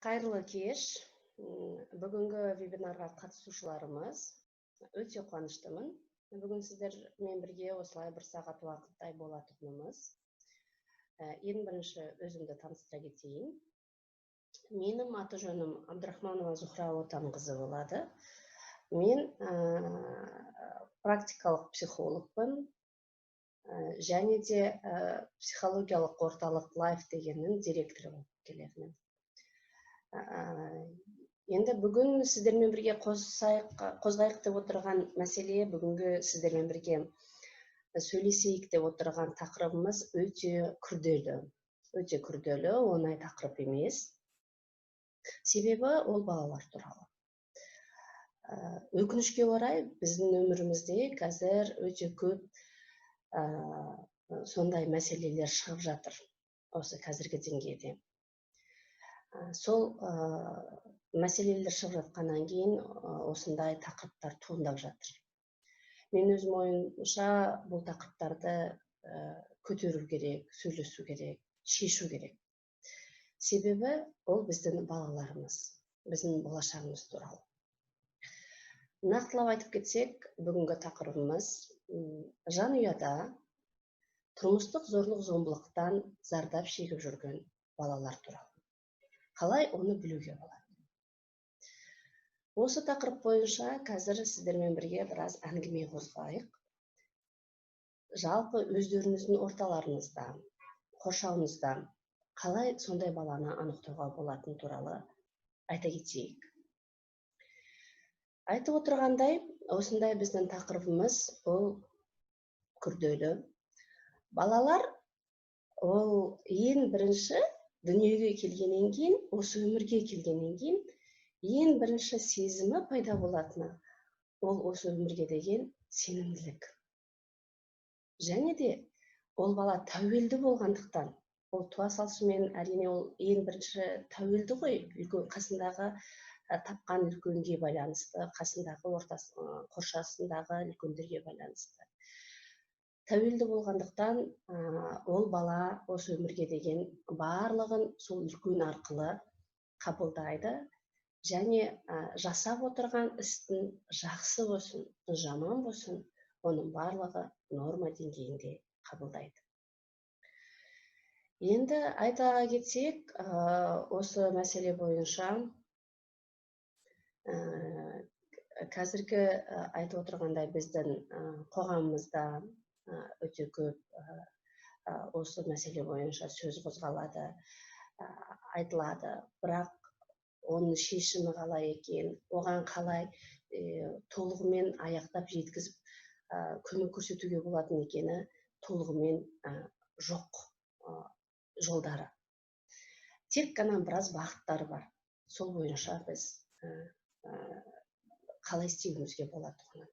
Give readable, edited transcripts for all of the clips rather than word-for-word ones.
Қайырлы кеш. Бүгінгі вебинарға қатысушыларымыз, өте қуаныштымын. Бүгін сіздермен бірге осылай бір сағат уақыттай болатұғынымыз. Ең бірінші өзімді таныстыра кетейін. Менің аты жөнім Абдрахманова Зухра Отанқызы болады. Мен практикалық психологпын және де психологиялық орталық Life дегеннің директоры болып келемін. Енді бүгін сіздермен бірге қозғайық деп отырған мәселе, бүгінгі сіздермен бірге сөйлесейік деп отырған тақырыбымыз өте күрделі. Өте күрделі, оңай тақырып емес. Себебі ол балалар туралы. Өкінішке орай, біздің өмірімізде қазір өте көп сондай мәселелер шығып жатыр осы қазіргі деңгейде. Сол мәселелер шығып жатқаннан кейін осындай тақырыптар туындап жатыр. Мен өзім ойымша, бұл тақырыптарды көтеру керек, сөйлесу керек, шешу керек. Себебі ол біздің балаларымыз, біздің болашағымыз туралы. Нақтылап айтып кетсек, бүгінгі тақырыбымыз жанұяда тұрмыстық зорлық зомбылықтан зардап шегіп жүрген балалар туралы. Қалай оны білуге болады? Осы тақырып бойынша қазір сіздермен бірге біраз әңгіме қозғайық. Жалпы өздеріңіздің орталарыңызда, қоршауыңызда қалай сондай баланы анықтауға болатын туралы айта кетейік. Айтып отырғандай, осындай біздің тақырыбымыз ол күрделі. Балалар ол ең бірінші дүниеге келгеннен кейін, осы өмірге келгеннен кейін ең бірінші сезімі пайда болатыны ол осы өмірге деген сенімділік. Және де ол бала тәуелді болғандықтан, ол туа салысымен әрине ол ең бірінші тәуелді ғой, үлкен қасындағы тапқан үлкенге байланысты, қасындағы ортасы, қоршасындағы үлкендерге байланысты. Тәуелді болғандықтан ол бала осы өмірге деген барлығын сол үлкен арқылы қабылдайды және жасап отырған істің жақсы болсын, жаман болсын, оның барлығы норма деңгейінде қабылдайды. Енді айта кетсек, осы мәселе бойынша қазіргі айтып отырғандай біздің қоғамымызда өте көп осы мәселе бойынша сөз қозғалады, айтылады. Бірақ оның шешімі қалай екен, оған қалай толығымен аяқтап жеткізіп көмек көрсетуге болатын екені толығымен жоқ жолдары. Тек қана біраз бағыттары бар. Сол бойынша біз қалай істеуімізге болатұғыны.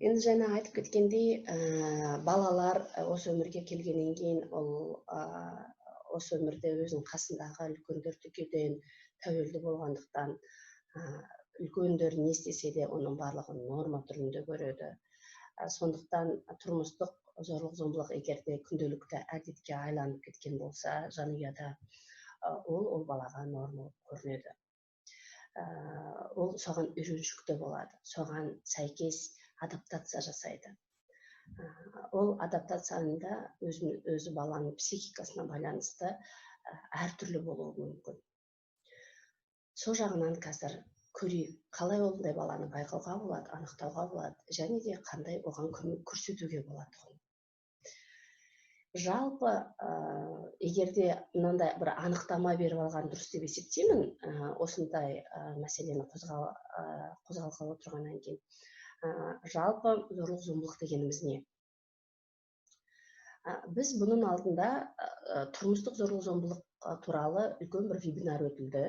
Енді жаңа айтып кеткендей, балалар осы өмірге келгеннен кейін ол осы өмірде өзінің қасындағы үлкендерден тәуелді болғандықтан, үлкендер не істесе де оның барлығын норма түрінде көреді. Сондықтан тұрмыстық зорлық зомбылық егер де күнделікті әдетке айланып кеткен болса жанұяда, ол балаға норма болып көрінеді. Ол соған үйреншікті болады, соған сәйкес адаптация жасайды. Ол адаптацияның да өзі баланың психикасына байланысты әртүрлі болуы мүмкін. Сол жағынан қазір көрейік, қалай ондай баланы байқауға болады, анықтауға болады және де қандай оған көмек көрсетуге болатұғын. Жалпы, егер де мынандай бір анықтама беріп алған дұрыс деп есептеймін, осындай мәселені қозғалғалы отырғаннан кейін. Жалпы зорлық зомбылық дегеніміз не? Біз бұның алдында тұрмыстық зорлық зомбылық туралы үлкен бір вебинар өтілді.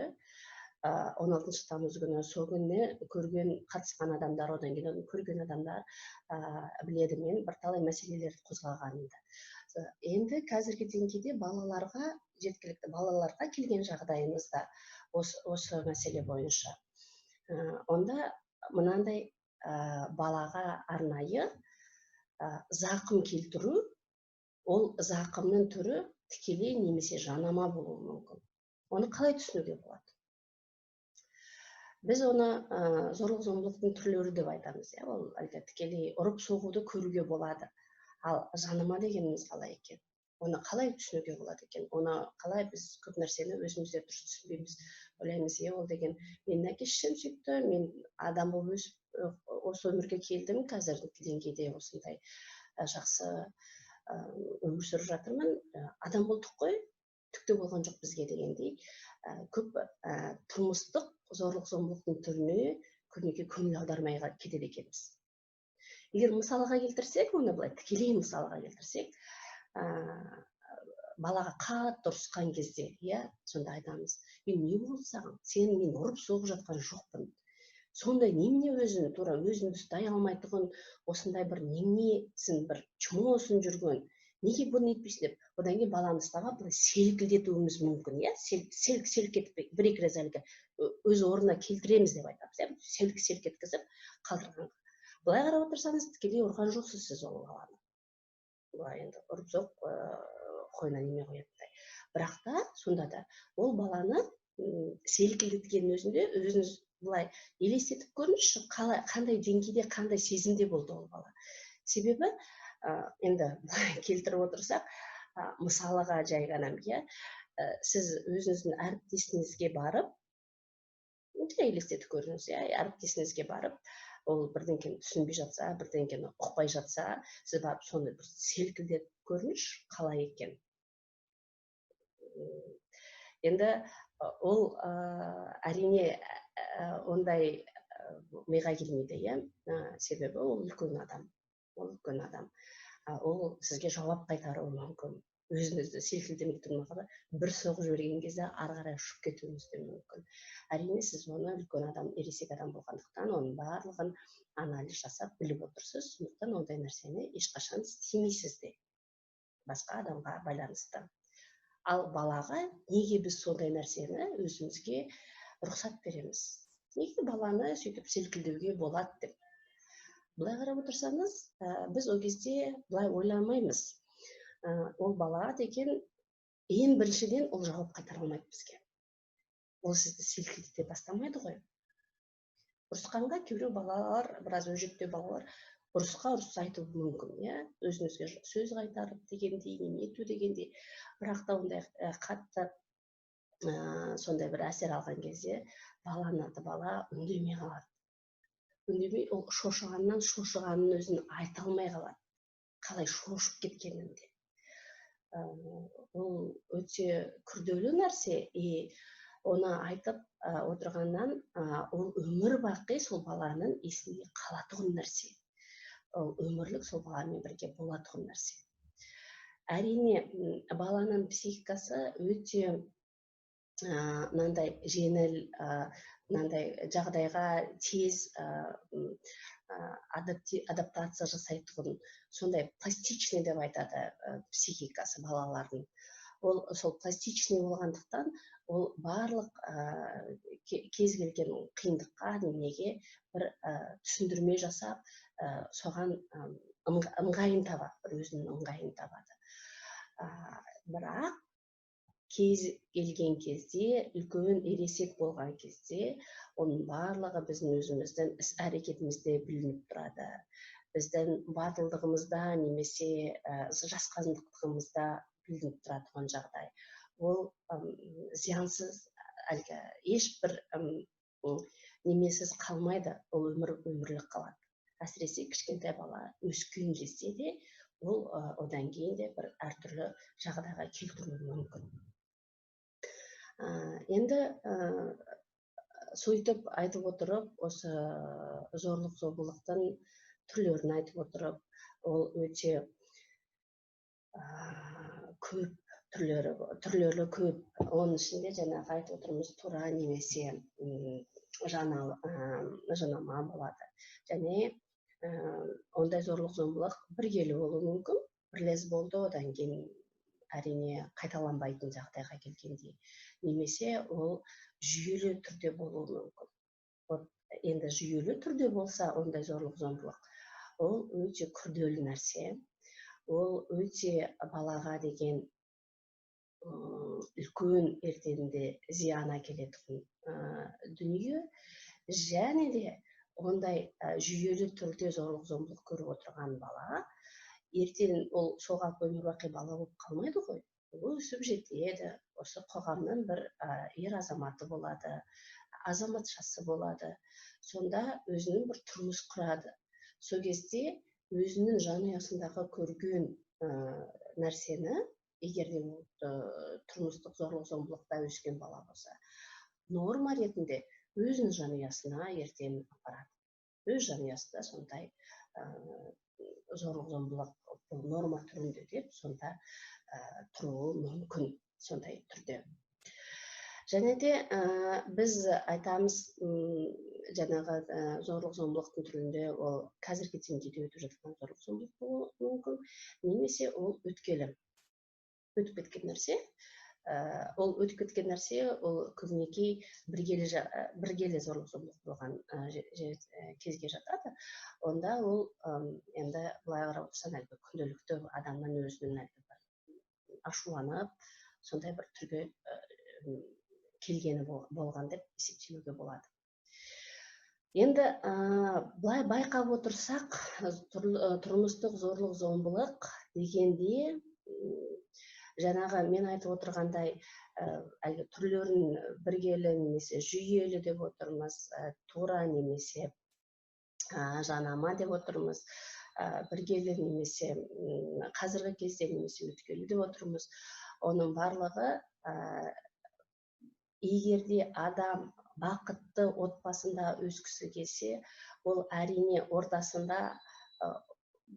16 тамыз күні, сол күні көрген, қатысқан адамдар, одан кейін оны көрген адамдар біледі мен бірталай мәселелерді қозғағанымды. Енді қазіргі деңгейде балаларға жеткілікті, балаларға келген жағдайымызда осы мәселе бойынша. Онда мынандай балаға арнайы зақым келтіру, ол зақымның түрі тікелей немесе жанама болуы мүмкін. Оны қалай түсінуге болады? Біз оны зорлық зомбылықтың түрлері деп айтамыз, иә, ол әлгі тікелей ұрып соғуды көруге болады. Ал жанама дегеніміз қалай екен? Оны қалай түсінуге болады екен? Оны қалай біз көп нәрсені өзіміз де дұрыс түсінбейміз. Ойлаймыз, е, ол деген менің әке шешем сөйтті, мен адам болып өсіп осы өмірге келдім, қазіргі деңгейде осындай жақсы өмір сүріп жатырмын, адам болдық қой, түк те болған жоқ бізге дегендей, көп тұрмыстық зорлық зомбылықтың түріне көбінесе көңіл аудармай кетеді екенбіз. Егер мысалға келтірсек, оны былай тікелей мысалға келтірсек, балаға қатты ұрысқан кезде, иә, сонда айтамыз: «Е, не болды саған? Сен мен ұрып соғып жатқан жоқпын. Сондай немене өзін тура өзіңді ұстай алмайтұғын осындай бір неменесін, бір чмосың жүрген, неге бұны нетпейсің?» – деп. Одан кейін баланы ұстап алып былай селкілдетуіміз мүмкін, иә, селк селк етіп бір екі рет әлгі өз орнына келтіреміз деп айтамыз, иә, селк селк еткізіп қалдырғанға. Былай қарап отырсаңыз, тікелей ұрған жоқсыз сіз ол баланы, былай енді ұрып соғып қойнына неме қоятындай. Бірақ та сонда да ол баланы селкілдеткеннің өзінде өзіңіз былай елестетіп көріңізші, қалай, қандай деңгейде, қандай сезімде болды ол бала. Себебі енді былай келтіріп отырсақ, мысалыға жай ғана, иә, сіз өзіңіздің әріптесіңізге барып, жай елестетіп көріңіз, иә, әріптесіңізге барып, ол бірдеңкені түсінбей жатса, бірдеңкені ұқпай жатса, сіз барып соны бір селкілдетіп көріңізші, қалай екен. Енді ол әрине ондай миға келмейді, иә, себебі ол үлкен адам, ол үлкен адам, ол сізге жауап қайтаруы мүмкін. Өзіңізді селкілдемей тұрмағанда бір соғып жіберген кезде ары қарай ұшып кетуіңіз де мүмкін. Әрине, сіз оны үлкен адам, ересек адам болғандықтан, оның барлығын анализ жасап біліп отырсыз, сондықтан ондай нәрсені ешқашан істемейсіз де басқа адамға байланысты. Ал балаға неге біз сондай нәрсені өзімізге рұқсат береміз? Неге баланы сөйтіп селкілдеуге болады деп? Былай қарап отырсаңыз, біз ол кезде былай ойламаймыз. Ол бала деген ең біріншіден ол жауап қайтара алмайды бізге. Ол сізді селкілдете бастамайды ғой. Ұрысқанға кейбіреу балалар, біраз өжеттеу балалар ұрысқа ұрыс айтуы мүмкін, иә, өзіңізге сөз қайтарып дегендей, неме ету дегендей. Бірақ та ондай қатты сондай бір әсер алған кезде баланың аты бала, үндемей қалады. Үндемей, ол шошығаннан шошығанын өзін айта алмай қалады, қалай шошып кеткенін де. Ол өте күрделі нәрсе, и оны айтып отырғаннан ол өмір бақи сол баланың есінде қалатұғын нәрсе. Ол өмірлік сол баламен бірге болатұғын нәрсе. Әрине, баланың психикасы өте мынандай жеңіл, мынандай жағдайға тез адаптация жасайтұғын, сондай пластичный деп айтады психикасы балалардың. Ол сол пластичный болғандықтан, ол барлық кез келген қиындыққа, неменеге бір түсіндірме жасап, соған ыңғайын табады, бір өзінің ыңғайын табады. Бірақ кез келген кезде, үлкен ересек болған кезде, оның барлығы біздің өзіміздің іс әрекетімізде білініп тұрады. Біздің батылдығымызда немесе жасқандықтығымызда білініп тұратұғын жағдай. Ол зиянсыз, әлгі ешбір немесіз қалмайды, ол өмір өмірлік қалады. Әсіресе кішкентай бала өскен кезде де ол одан кейін де бір әртүрлі жағдайға келтіруі мүмкін. Енді сөйтіп айтып отырып, осы зорлық зомбылықтың түрлерін айтып отырып, ол өте көп түрлері, көп. Оның ішінде жаңағы айтып отырмыз, тура немесе жанама болады. Және ондай зорлық зомбылық біргелі болуы мүмкін, бір рет болды, одан кейін әрине қайталанбайтын жағдайға келгендей, немесе ол жүйелі түрде болуы мүмкін. Вот енді жүйелі түрде болса, ондай зорлық зомбылық ол өте күрделі нәрсе, ол өте балаға деген үлкен ертеңінде зиян әкелетін дүние. Және де ондай жүйелі түрде зорлық зомбылық көріп отырған бала ертең ол сол қалпы өмір бақи бала болып қалмайды ғой, ол өсіп жетеді, осы қоғамның бір ер азаматы болады, азаматшасы болады, сонда өзінің бір тұрмыс құрады. Сол кезде өзінің жанұясындағы көрген нәрсені, егер де ол тұрмыстық зорлық зомбылықта өскен бала болса, норма ретінде өзінің жанұясына ертең апарады. Өз жанұясында сондай зорлық зомбылық бұл норма түрінде деп сонда тұруы мүмкін сондай түрде. Және де біз айтамыз, жаңағы зорлық зомбылықтың түрінде ол қазіргі деңгейде өтіп жатқан зорлық зомбылық болуы мүмкін, немесе ол өтіп кеткен нәрсе. Ол өтіп кеткен нәрсе, ол көбінекей біргелі зорлық зомбылық болған кезге жатады. Онда ол енді былай қарап отырсаң, әлгі күнделікті адамның өзінің әлгі бір ашуланып сондай бір түрге келгені болған деп есептелуге болады. Енді былай байқап отырсақ, тұрмыстық зорлық зомбылық дегенде, жаңағы мен айтып отырғандай, әлгі түрлерін біргелі немесе жүйелі деп отырмыз, тура немесе жанама деп отырмыз, біргелі немесе қазіргі кезде немесе өткелі деп отырмыз. Оның барлығы, егер де адам бақытты отбасында өскісі келсе, ол әрине ортасында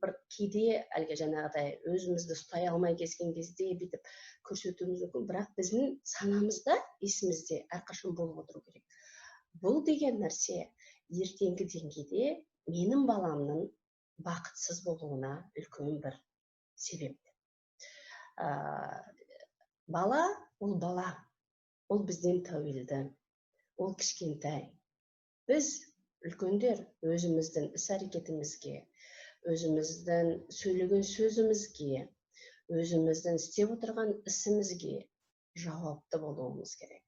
бір кейде әлгі жаңағыдай өзімізді ұстай алмай кезген кезде бүйтіп көрсетуіміз мүмкін, бірақ біздің санамызда, есімізде әрқашан болып отыру керек. Бұл деген нәрсе ертеңгі деңгейде менің баламның бақытсыз болуына үлкен бір себеп. Бала ол бала, ол бізден тәуелді, ол кішкентай. Біз үлкендер өзіміздің іс-әрекетімізге, өзіміздің сөйлеген сөзімізге, өзіміздің істеп отырған ісімізге жауапты болуымыз керек.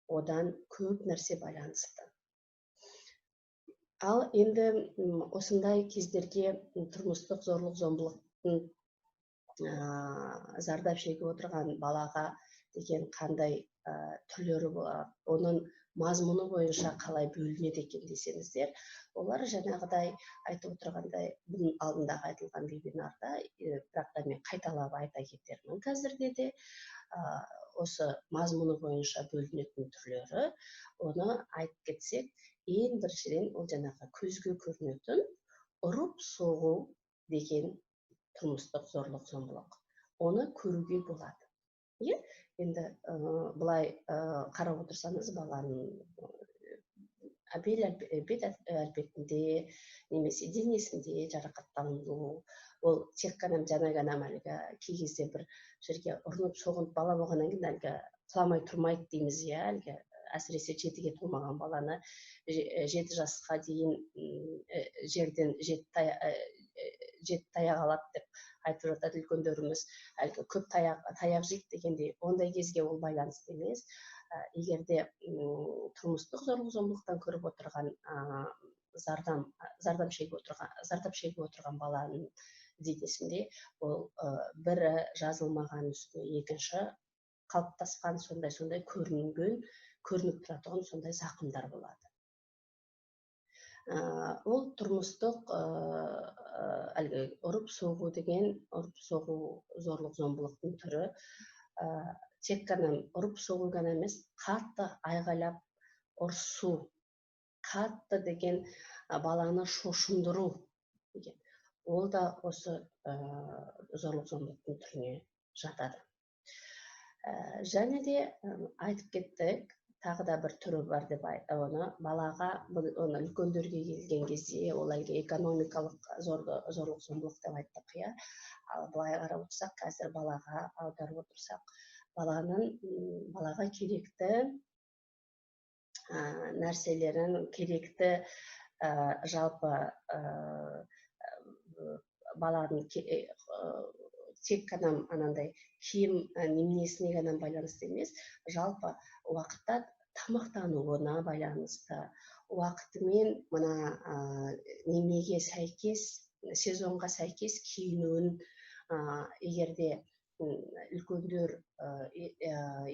Одан көп нәрсе байланысты. Ал енді осындай кездерге тұрмыстық зорлық зомбылықтың зардап шегіп отырған балаға деген қандай түрлері болады, оның мазмұны бойынша қалай бөлінеді екен десеңіздер, олар жаңағыдай айтып отырғандай, бұның алдындағы айтылған вебинарда, бірақ та мен қайталап айта кетермін қазірде де, осы мазмұны бойынша бөлінетін түрлері, оны айтып кетсек, ең біріншіден ол жаңағы көзге көрінетін ұрып соғу деген тұрмыстық зорлық зомбылық. Оны көруге болады. Иә? Енді былай қарап отырсаңыз, баланың бет әлпетінде немесе денесінде жарақаттану, ол тек қана жаңа ғана әлгі кей кезде бір жерге ұрынып соғынып бала болғаннан кейін әлгі құламай тұрмайды дейміз, иә, әлгі әсіресе 7-ге толмаған баланы 7 жасқа дейін жерден 7 таяқ алады деп айтып жатады үлкендеріміз, әлгі көп таяқ жейді дегендей, ондай кезге ол байланысты емес. Егер де тұрмыстық зорлық зомбылықтан көріп отырған, зардап шегіп отырған баланың денесінде ол бірі жазылмаған үстіне екінші қалыптасқан сондай көрініп тұратұғын сондай зақымдар болады. Ол тұрмыстық әлгі ұрып соғу деген, ұрып соғу зорлық зомбылықтың түрі, тек қана ұрып соғу ғана емес, қатты айғайлап ұрсу, қатты деген баланы шошындыру деген, ол да осы зорлық зомбылықтың түріне жатады. Және де айтып кеттік, тағы да бір түрі бар деп оны балаға, оны үлкендерге келген кезде ол әлгі экономикалық зорлық зомбылық деп айттық, иә. Ал былай қарап отырсақ, қазір балаға аударып отырсақ, балаға керекті нәрселерін, керекті жалпы баланың Тек қана анандай киім неменесіне ғана байланысты емес, жалпы уақытта тамақтануына байланысты, уақытымен мына неменеге сәйкес, сезонға сәйкес киінуін, егер де үлкендер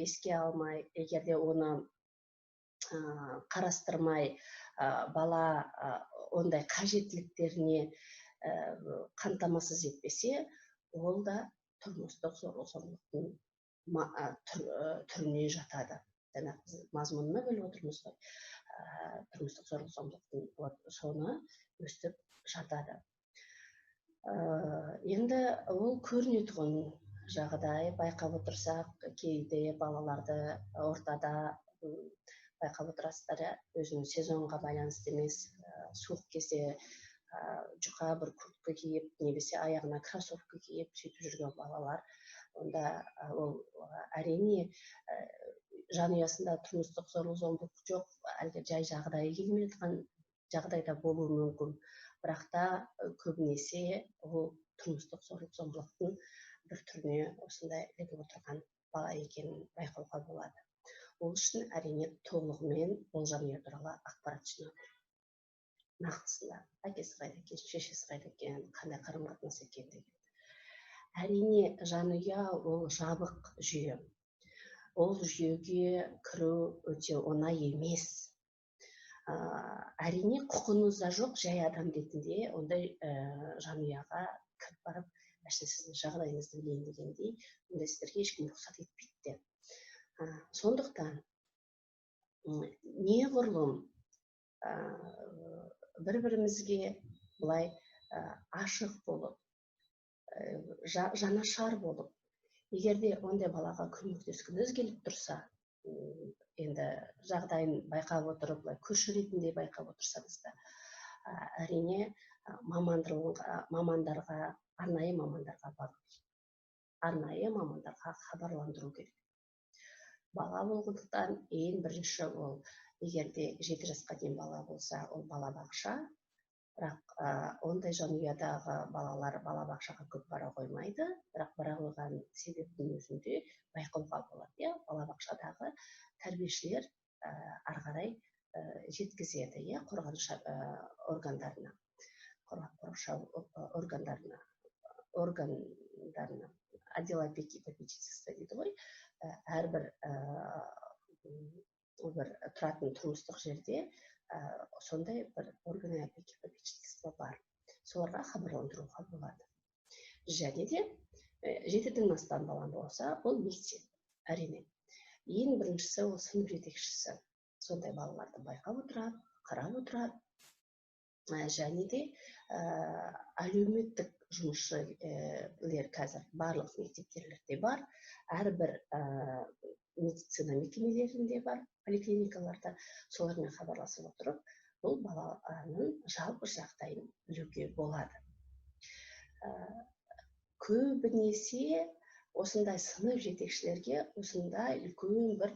еске алмай, егер де оны қарастырмай, бала ондай қажеттіліктеріне қамтамасыз етпесе, ол да тұрмыстық зорлық-зомбылықтың түріне жатады. Жаңа біз мазмұнына бөліп отырмыз ғой, тұрмыстық зорлық-зомбылықтың соны өстіп жатады. Енді ол көрінетұғын жағдай, байқап отырсақ, кейде балаларды ортада байқап отырасыздар, өзінің сезонға байланысты емес, суық кезде жұқа бір куртка киіп, немесе аяғына кроссовка киіп сөйтіп жүрген балалар, онда ол әрине жанұясында тұрмыстық зорлық-зомбылық жоқ, әлгі жай жағдайы келмей жатқан жағдайда болуы мүмкін. Бірақ та көбінесе ол тұрмыстық зорлық-зомбылықтың бір түріне осындай ілігіп отырған бала екенін байқауға болады. Ол үшін әрине толығымен ол жанұя туралы ақпарат жинау керек. Нақтысында әкесі қайда екен, шешесі қайда екен, қандай қарым-қатынас екен деген. Әрине жанұя ол жабық жүйе. Ол жүйеге кіру өте оңай емес. Әрине құқыңыз да жоқ жай адам ретінде ондай жанұяға кіріп барып, әшейін сіздің жағдайыңызды білейін дегендей, ондай сіздерге ешкім рұқсат етпейді де. Сондықтан неғұрлым бір-бірімізге былай ашық болып, жанашар болып, егер де ондай балаға көмектескіңіз келіп тұрса, енді жағдайын байқап отырып, былай көрші ретінде байқап отырсаңыз да, әрине мамандарға, арнайы мамандарға бару керек. Арнайы мамандарға хабарландыру керек. Бала болғандықтан ең бірінші ол, егер де 7 жасқа дейін бала болса, ол балабақша. Бірақ ондай жанұядағы балалар балабақшаға көп бара қоймайды, бірақ бара қойған себептің өзінде байқауға болады. Иә, балабақшадағы тәрбиешілер ары қарай жеткізеді, иә, қорғаныш органдарына, қорғаушы органдарына, отдел опеки и попечительства дейді ғой, әрбір бір тұратын тұрмыстық жерде сондай бір органы опеки и попечительства бар. Соларға хабарландыруға болады. Және де 7-ден астам бала болса, ол мектеп, әрине. Ең біріншісі ол сынып жетекшісі. Сондай балаларды байқап отырады, қарап отырады. Және де әлеуметтік жұмысшылар қазір барлық мектептерде бар, әрбір медицина мекемелерінде бар, поликлиникаларда, солармен хабарласып отырып, бұл баланың жалпы жағдайын білуге болады. Көбінесе осындай сынып жетекшілерге осындай үлкен бір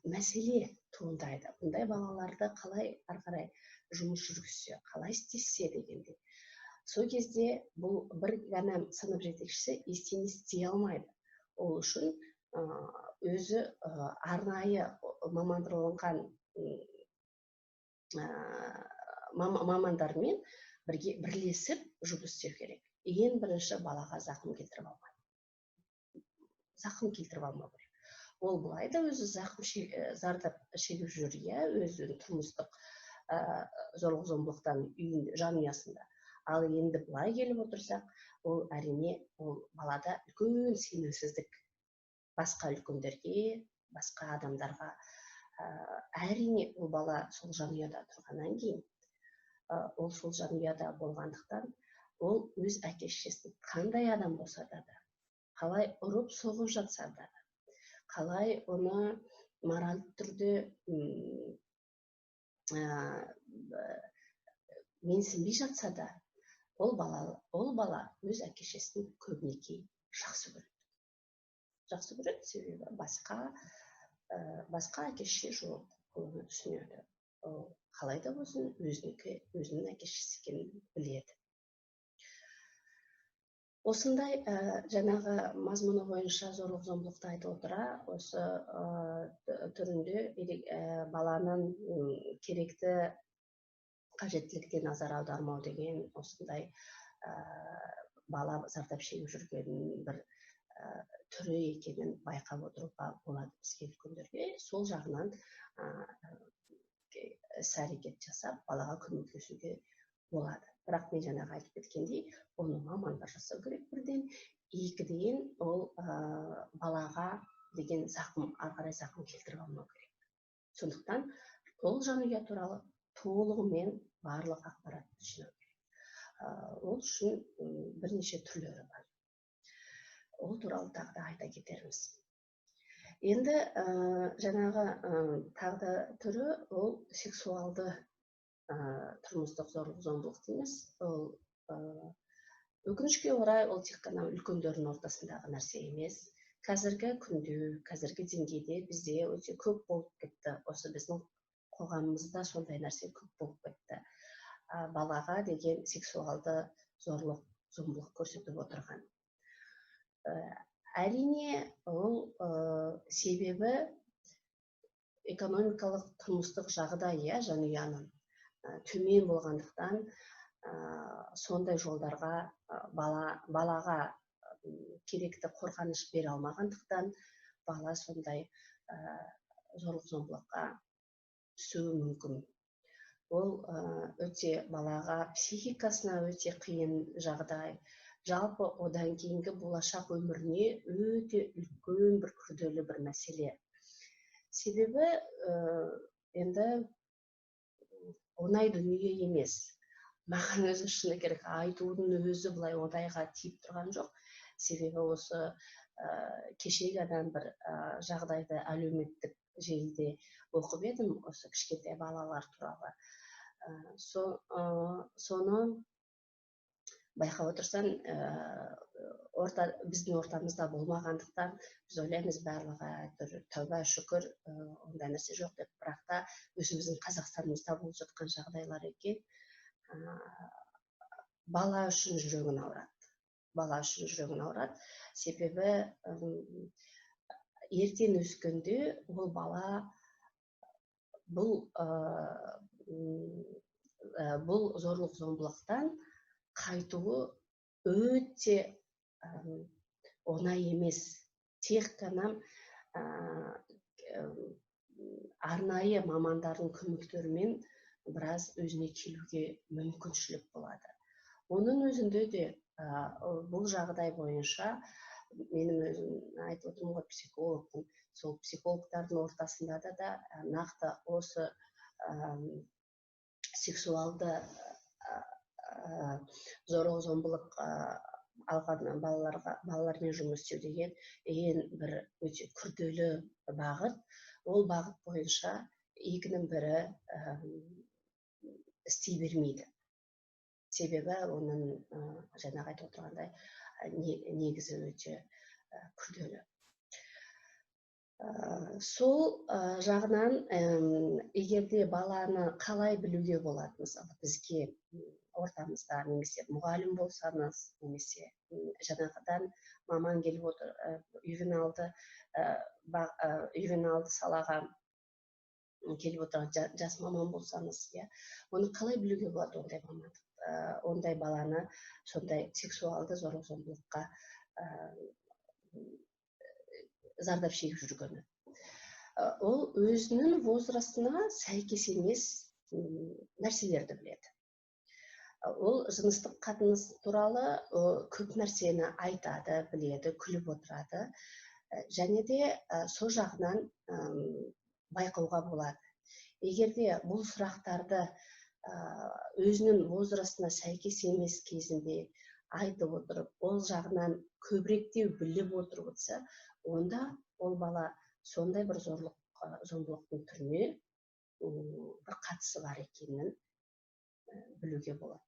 мәселе туындайды. Бұндай балаларды қалай ары қарай жұмыс жүргізсе, қалай істесе дегенде. Сол кезде бұл бір ғана сынып жетекшісі ештеңе істей алмайды. Ол үшін өзі арнайы мамандырылған мамандармен бірге бірлесіп жұмыс істеу керек. Ең бірінші балаға зақым келтіріп алмай. Зақым келтіріп алмау керек. Ол былай да өзі зардап шегіп жүр, иә, өзінің тұрмыстық зорлық-зомбылықтан үйінде, жанұясында. Ал енді былай келіп отырсақ, ол әрине ол балада үлкен сенімсіздік басқа үлкендерге, басқа адамдарға. Әрине ол бала сол жанұяда тұрғаннан кейін, ол сол жанұяда болғандықтан, ол өз әке-шешесін қандай адам болса да, қалай ұрып соғып жатса да, қалай оны моральды түрде менсінбей жатса да, ол бала өз әке-шешесін көбінесе жақсы көреді. Жақсы көреді, себебі басқа әке-шеше жоқ, ол оны түсінеді. Ол қалай да болсын өзінің әке-шешесі екенін біледі. Осындай жаңағы мазмұны бойынша зорлық зомбылықты айта отыра, осы түрінде баланың керекті қажеттілікке назар аудармау деген осындай бала зардап шегіп жүргенінің бір түрі екенін байқап отыруға болады бізге, үлкендерге. Сол жағынан іс әрекет жасап, балаға көмектесуге болады. Бірақ мен жаңағы айтып кеткендей, оны мамандар жасау керек бірден, екіден, ол балаға деген зақым, ары қарай зақым келтіріп алмау керек. Сондықтан ол жанұя туралы толығымен барлық ақпаратты жинау керек. Ол үшін бірнеше түрлері бар, ол туралы тағы да айта кетерміз. Енді жаңағы тағы да түрі, ол сексуалды тұрмыстық зорлық зомбылық дейміз. Ол өкінішке орай, ол тек қана үлкендердің ортасындағы нәрсе емес. Қазіргі күнде, қазіргі деңгейде бізде өте көп болып кетті. Осы біздің қоғамымызда сондай нәрсе көп болып кетті, балаға деген сексуалды зорлық зомбылық көрсетіп отырған. Әрине, ол себебі экономикалық, тұрмыстық жағдай, иә, жанұяның төмен болғандықтан, сондай жолдарға балаға керекті қорғаныш бере алмағандықтан, бала сондай зорлық зомбылыққа түсуі мүмкін. Ол өте балаға, психикасына өте қиын жағдай. Жалпы одан кейінгі болашақ өміріне өте үлкен бір күрделі бір мәселе. Себебі енді оңай дүние емес. Маған өзі, шыны керек, айтудың өзі былай оңайға тиіп тұрған жоқ. Себебі осы кеше ғана бір жағдайды әлеуметтік желіде оқып едім, осы кішкентай балалар туралы. Соны байқап отырсаң, біздің ортамызда болмағандықтан, біз ойлаймыз, барлығы әйтеуір, тәуба, шүкір, ондай нәрсе жоқ деп. Бірақ та өзіміздің Қазақстанымызда болып жатқан жағдайлар екен. Бала үшін жүрегің ауырады, бала үшін жүрегің ауырады. Себебі ертең өскенде ол бала бұл зорлық зомбылықтан қайтуы өте оңай емес. Тек қана арнайы мамандардың көмектерімен біраз өзіне келуге мүмкіншілік болады. Оның өзінде де бұл жағдай бойынша менің өзім айтып отырмын ғой, психологпын. Сол психологтардың ортасында да нақты осы сексуалды зорлық зомбылық алған балалармен жұмыс істеу деген ең бір өте күрделі бағыт. Ол бағыт бойынша екінің бірі істей бермейді. Себебі оның жаңағы айтып отырғандай негізі өте күрделі. Сол жағынан, егер де баланы қалай білуге болады, мысалы, бізге ортамызда немесе мұғалім болсаңыз, немесе жаңағыдан маман келіп отыр, ювеналды салаға келіп отырған жас маман болсаңыз, иә, оны қалай білуге болады, ондай мамандық, ондай баланы сондай сексуалды зорлық зомбылыққа зардап шегіп жүргені? Ол өзінің возрастына сәйкес емес нәрселерді біледі. Ол жыныстық қатынас туралы көп нәрсені айтады, біледі, күліп отырады. Және де сол жағынан байқауға болады. Егер де бұл сұрақтарды өзінің возрастына сәйкес емес кезінде айтып отырып, ол жағынан көбіректеу біліп отырып отырса, онда ол бала сондай бір зорлық зомбылықтың түріне бір қатысы бар екенін білуге болады.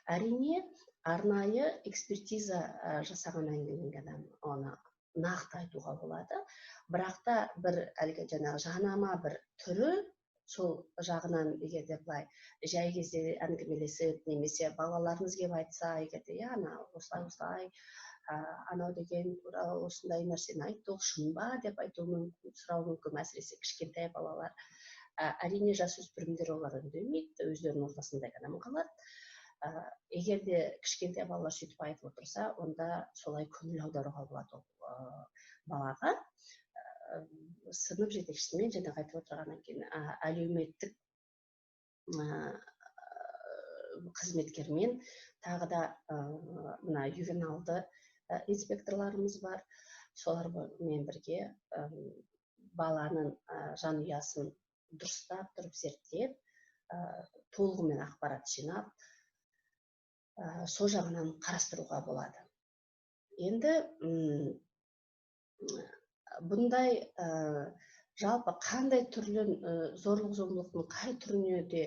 Әрине, арнайы экспертиза жасағаннан кейін ғана оны нақты айтуға болады. Бірақ та бір әлгі жаңағы жанама бір түрі Сол жағынан егер де былай жай кезде әңгімелесіп, немесе балаларыңыз келіп айтса, егер де иә ана осылай осылай анау деген туралы осындай нәрсені айтты, ол шын ба деп айтуы мүмкін, сұрауы мүмкін, әсіресе кішкентай балалар. Әрине жасөспірімдер олар үндемейді, өздерінің ортасында ғана қалады. Егер де кішкентай балалар сөйтіп айтып отырса, онда солай көңіл аударуға болады ол балаға. Сынып жетекшісімен жаңағы айтып отырғаннан кейін әлеуметтік қызметкермен, тағы да мына ювеналды инспекторларымыз бар, солармен бірге баланың жанұясын дұрыстап тұрып зерттеп, толығымен ақпарат жинап, сол жағынан қарастыруға болады. Енді бұндай жалпы қандай түрлі зорлық зомбылықтың қай түріне де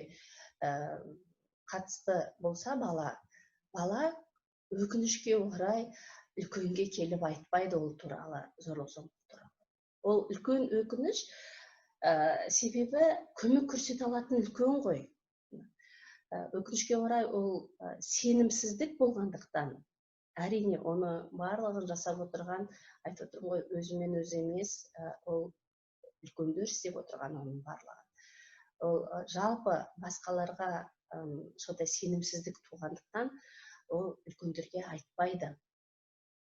қатысты болса, бала өкінішке орай үлкенге келіп айтпайды ол туралы, зорлық зомбылық туралы. Ол үлкен өкініш, себебі көмек көрсете алатын үлкен ғой. Өкінішке орай ол сенімсіздік болғандықтан, әрине оны барлығын жасап отырған, айтып отырмын ғой, өзімен өзі емес, ол үлкендер істеп отырған оның барлығын. Ол жалпы басқаларға сондай сенімсіздік туғандықтан ол үлкендерге айтпайды.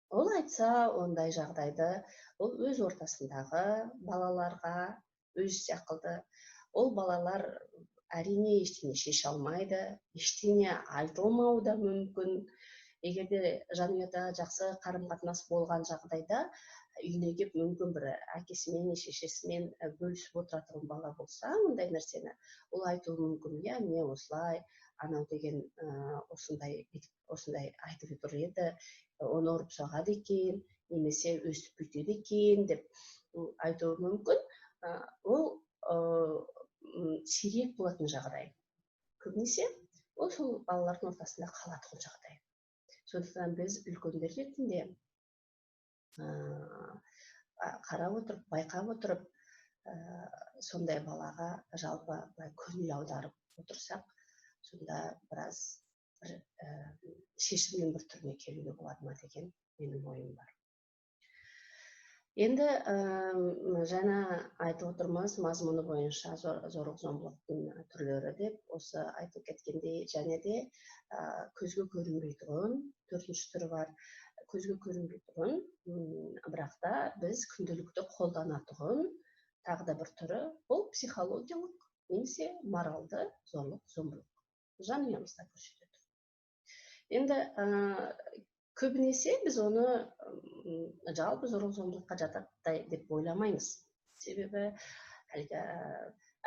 Ол айтса, ондай жағдайды ол өз ортасындағы балаларға, өз секілді, ол балалар әрине ештеңе шеше алмайды, ештеңе айтылмауы да мүмкін. Егер де жанұяда жақсы қарым-қатынас болған жағдайда үйіне келіп мүмкін бір әкесімен, шешесімен бөлісіп отыратын бала болса, ондай нәрсені ол айтуы мүмкін. Иә, міне осылай, анау деген осындай, осындай айтып отыр еді, оны ұрып соғады екен, немесе өстіп бүйтеді екен деп айтуы мүмкін. Ол сирек болатын жағдай. Көбінесе ол сол балалардың ортасында қалатын жағдай. Сондықтан біз үлкендер ретінде қарап отырып, байқап отырып, сондай балаға жалпы былай көңіл аударып отырсақ, сонда біраз бір шешімнің бір түріне келуге болады ма деген менің ойым бар. Енді жаңа айтып отырмыз, мазмұны бойынша зорлық зомбылықтың түрлері деп, осы айтып кеткендей, және де көзге көрінбейтұғын төртінші түрі бар. Көзге көрінбейтұғын, бірақ та біз күнделікті қолданатұғын тағы да бір түрі, ол психологиялық немесе моралды зорлық зомбылық жанұямызда көрсетеді. Енді көбінесе біз оны жалпы зорлық зомбылыққа жатады деп ойламаймыз. Себебі әлгі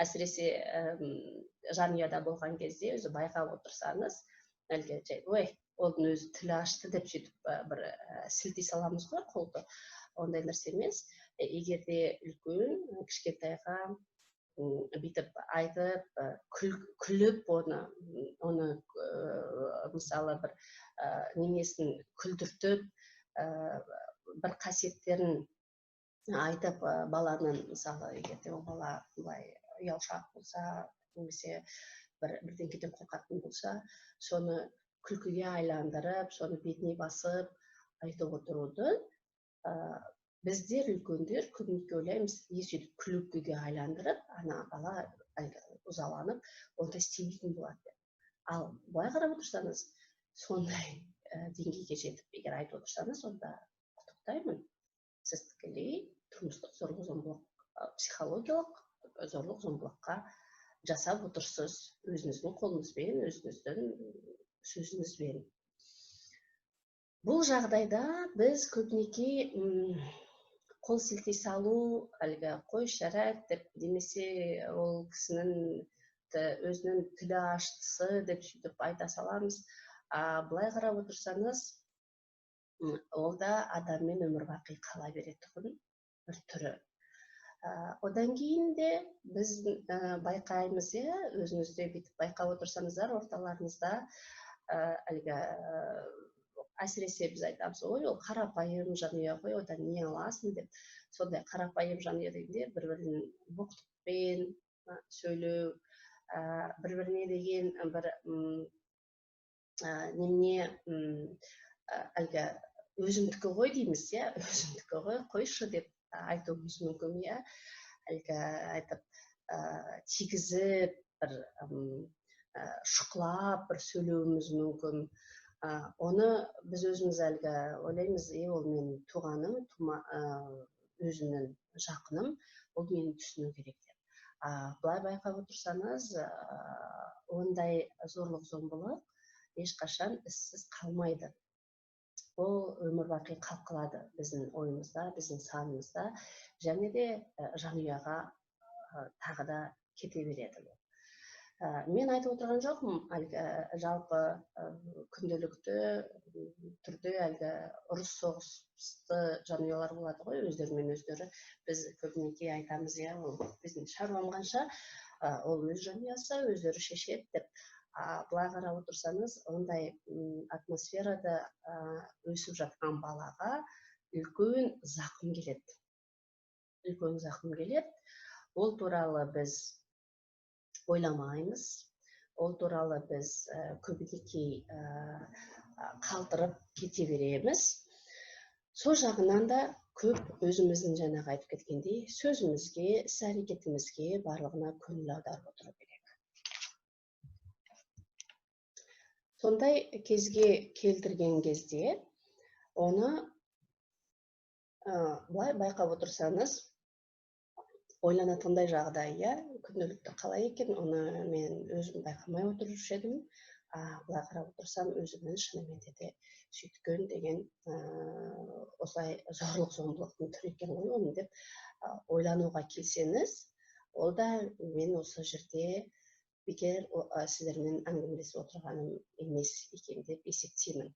әсіресе жанұяда болған кезде өзі байқап отырсаңыз, әлгі жай, ой, оның өзі тілі ашты деп сөйтіп бір сілтей саламыз ғой қолды. Ондай нәрсе емес. Егер де үлкен кішкентайға бүйтіп айтып, күліп оны мысалы бір немесін күлдіртіп, бір қасиеттерін айтып, баланың, мысалы, егер де ол бала былай ұялшақ болса, немесе бірдеңеден қорқатын болса, соны күлкіге айландырып, соны бетіне басып айтып отыруды біздер үлкендер көбінесе ойлаймыз, не сөйтіп күлкіге айландырып, ана бала ызаланып, ондай істемейтін болады деп. Ал былай қарап отырсаңыз, сондай деңгейге жетіп, егер айтып отырсаңыз, онда құттықтаймын. Сіз тікелей тұрмыстық зорлық зомбылық, психологиялық зорлық зомбылыққа жасап отырсыз өзіңіздің қолыңызбен, өзіңіздің сөзіңізбен. Бұл жағдайда біз көбінесе қол сілтей салу, әлгі қой жарайды деп, немесе ол кісінің өзінің тілі аштысы деп сөйтіп айта саламыз. Былай қарап отырсаңыз, ол да адаммен өмір бақи қала беретұғын бір түрі. Одан кейін де біз байқаймыз, өзіңіз де бүйтіп байқап отырсаңыздар, орталарыңызда әлгі әсіресе біз айтамыз, ой, ол қарапайым жанұя ғой, одан не аласың деп. Сондай қарапайым жанұя дегенде бір-бірін боқтықпен, сөйлеу, бір-біріне деген бір немене, әлгі өзімдікі ғой дейміз, иә, өзімдікі ғой, қойшы деп айтуымыз мүмкін, иә, әлгі айтып, тигізіп, бір шұқылап бір сөйлеуіміз мүмкін. Оны біз өзіміз әлгі ойлаймыз, ол менің туғаным, өзімнің жақыным, ол мені түсіну керек деп. Былай байқап отырсаңыз, ондай зорлық зомбылық ешқашан ізсіз қалмайды. Ол өмір бақи қалып қалады біздің ойымызда, біздің санымызда, және де жанұяға тағы да кете береді. Мен айтып отырған жоқпын, әлгі жалпы күнделікті түрде әлгі ұрыс соғысты жанұялар болады ғой, өздерімен өздері. Біз көбінесе айтамыз, иә, ол біздің шаруам қанша, ол өз жанұясы, өздері шешеді деп. Былай қарап отырсаңыз, ондай атмосферада өсіп жатқан балаға үлкен зақым келеді. Үлкен зақым келеді. Ол туралы біз ойламаймыз, ол туралы біз көбінесе қалдырып кете береміз. Сол жағынан да көп өзіміздің жаңағы айтып кеткендей сөзімізге, іс-әрекетімізге барлығына көңіл аударып отыру керек. Сондай кезге келтірген кезде оны былай байқап отырсаңыз, ойланатындай жағдай, иә, күнделікті қалай екен, оны мен өзім байқамай отырушы едім. Былай қарап отырсам, өзімнің шынымен де сөйткен деген осылай зорлық зомбылықтың түрі екен ғой оның деп ойлануға келсеңіз, ол да мен осы жерде бекер сіздермен әңгімелесіп отырғаным емес екен деп есептеймін.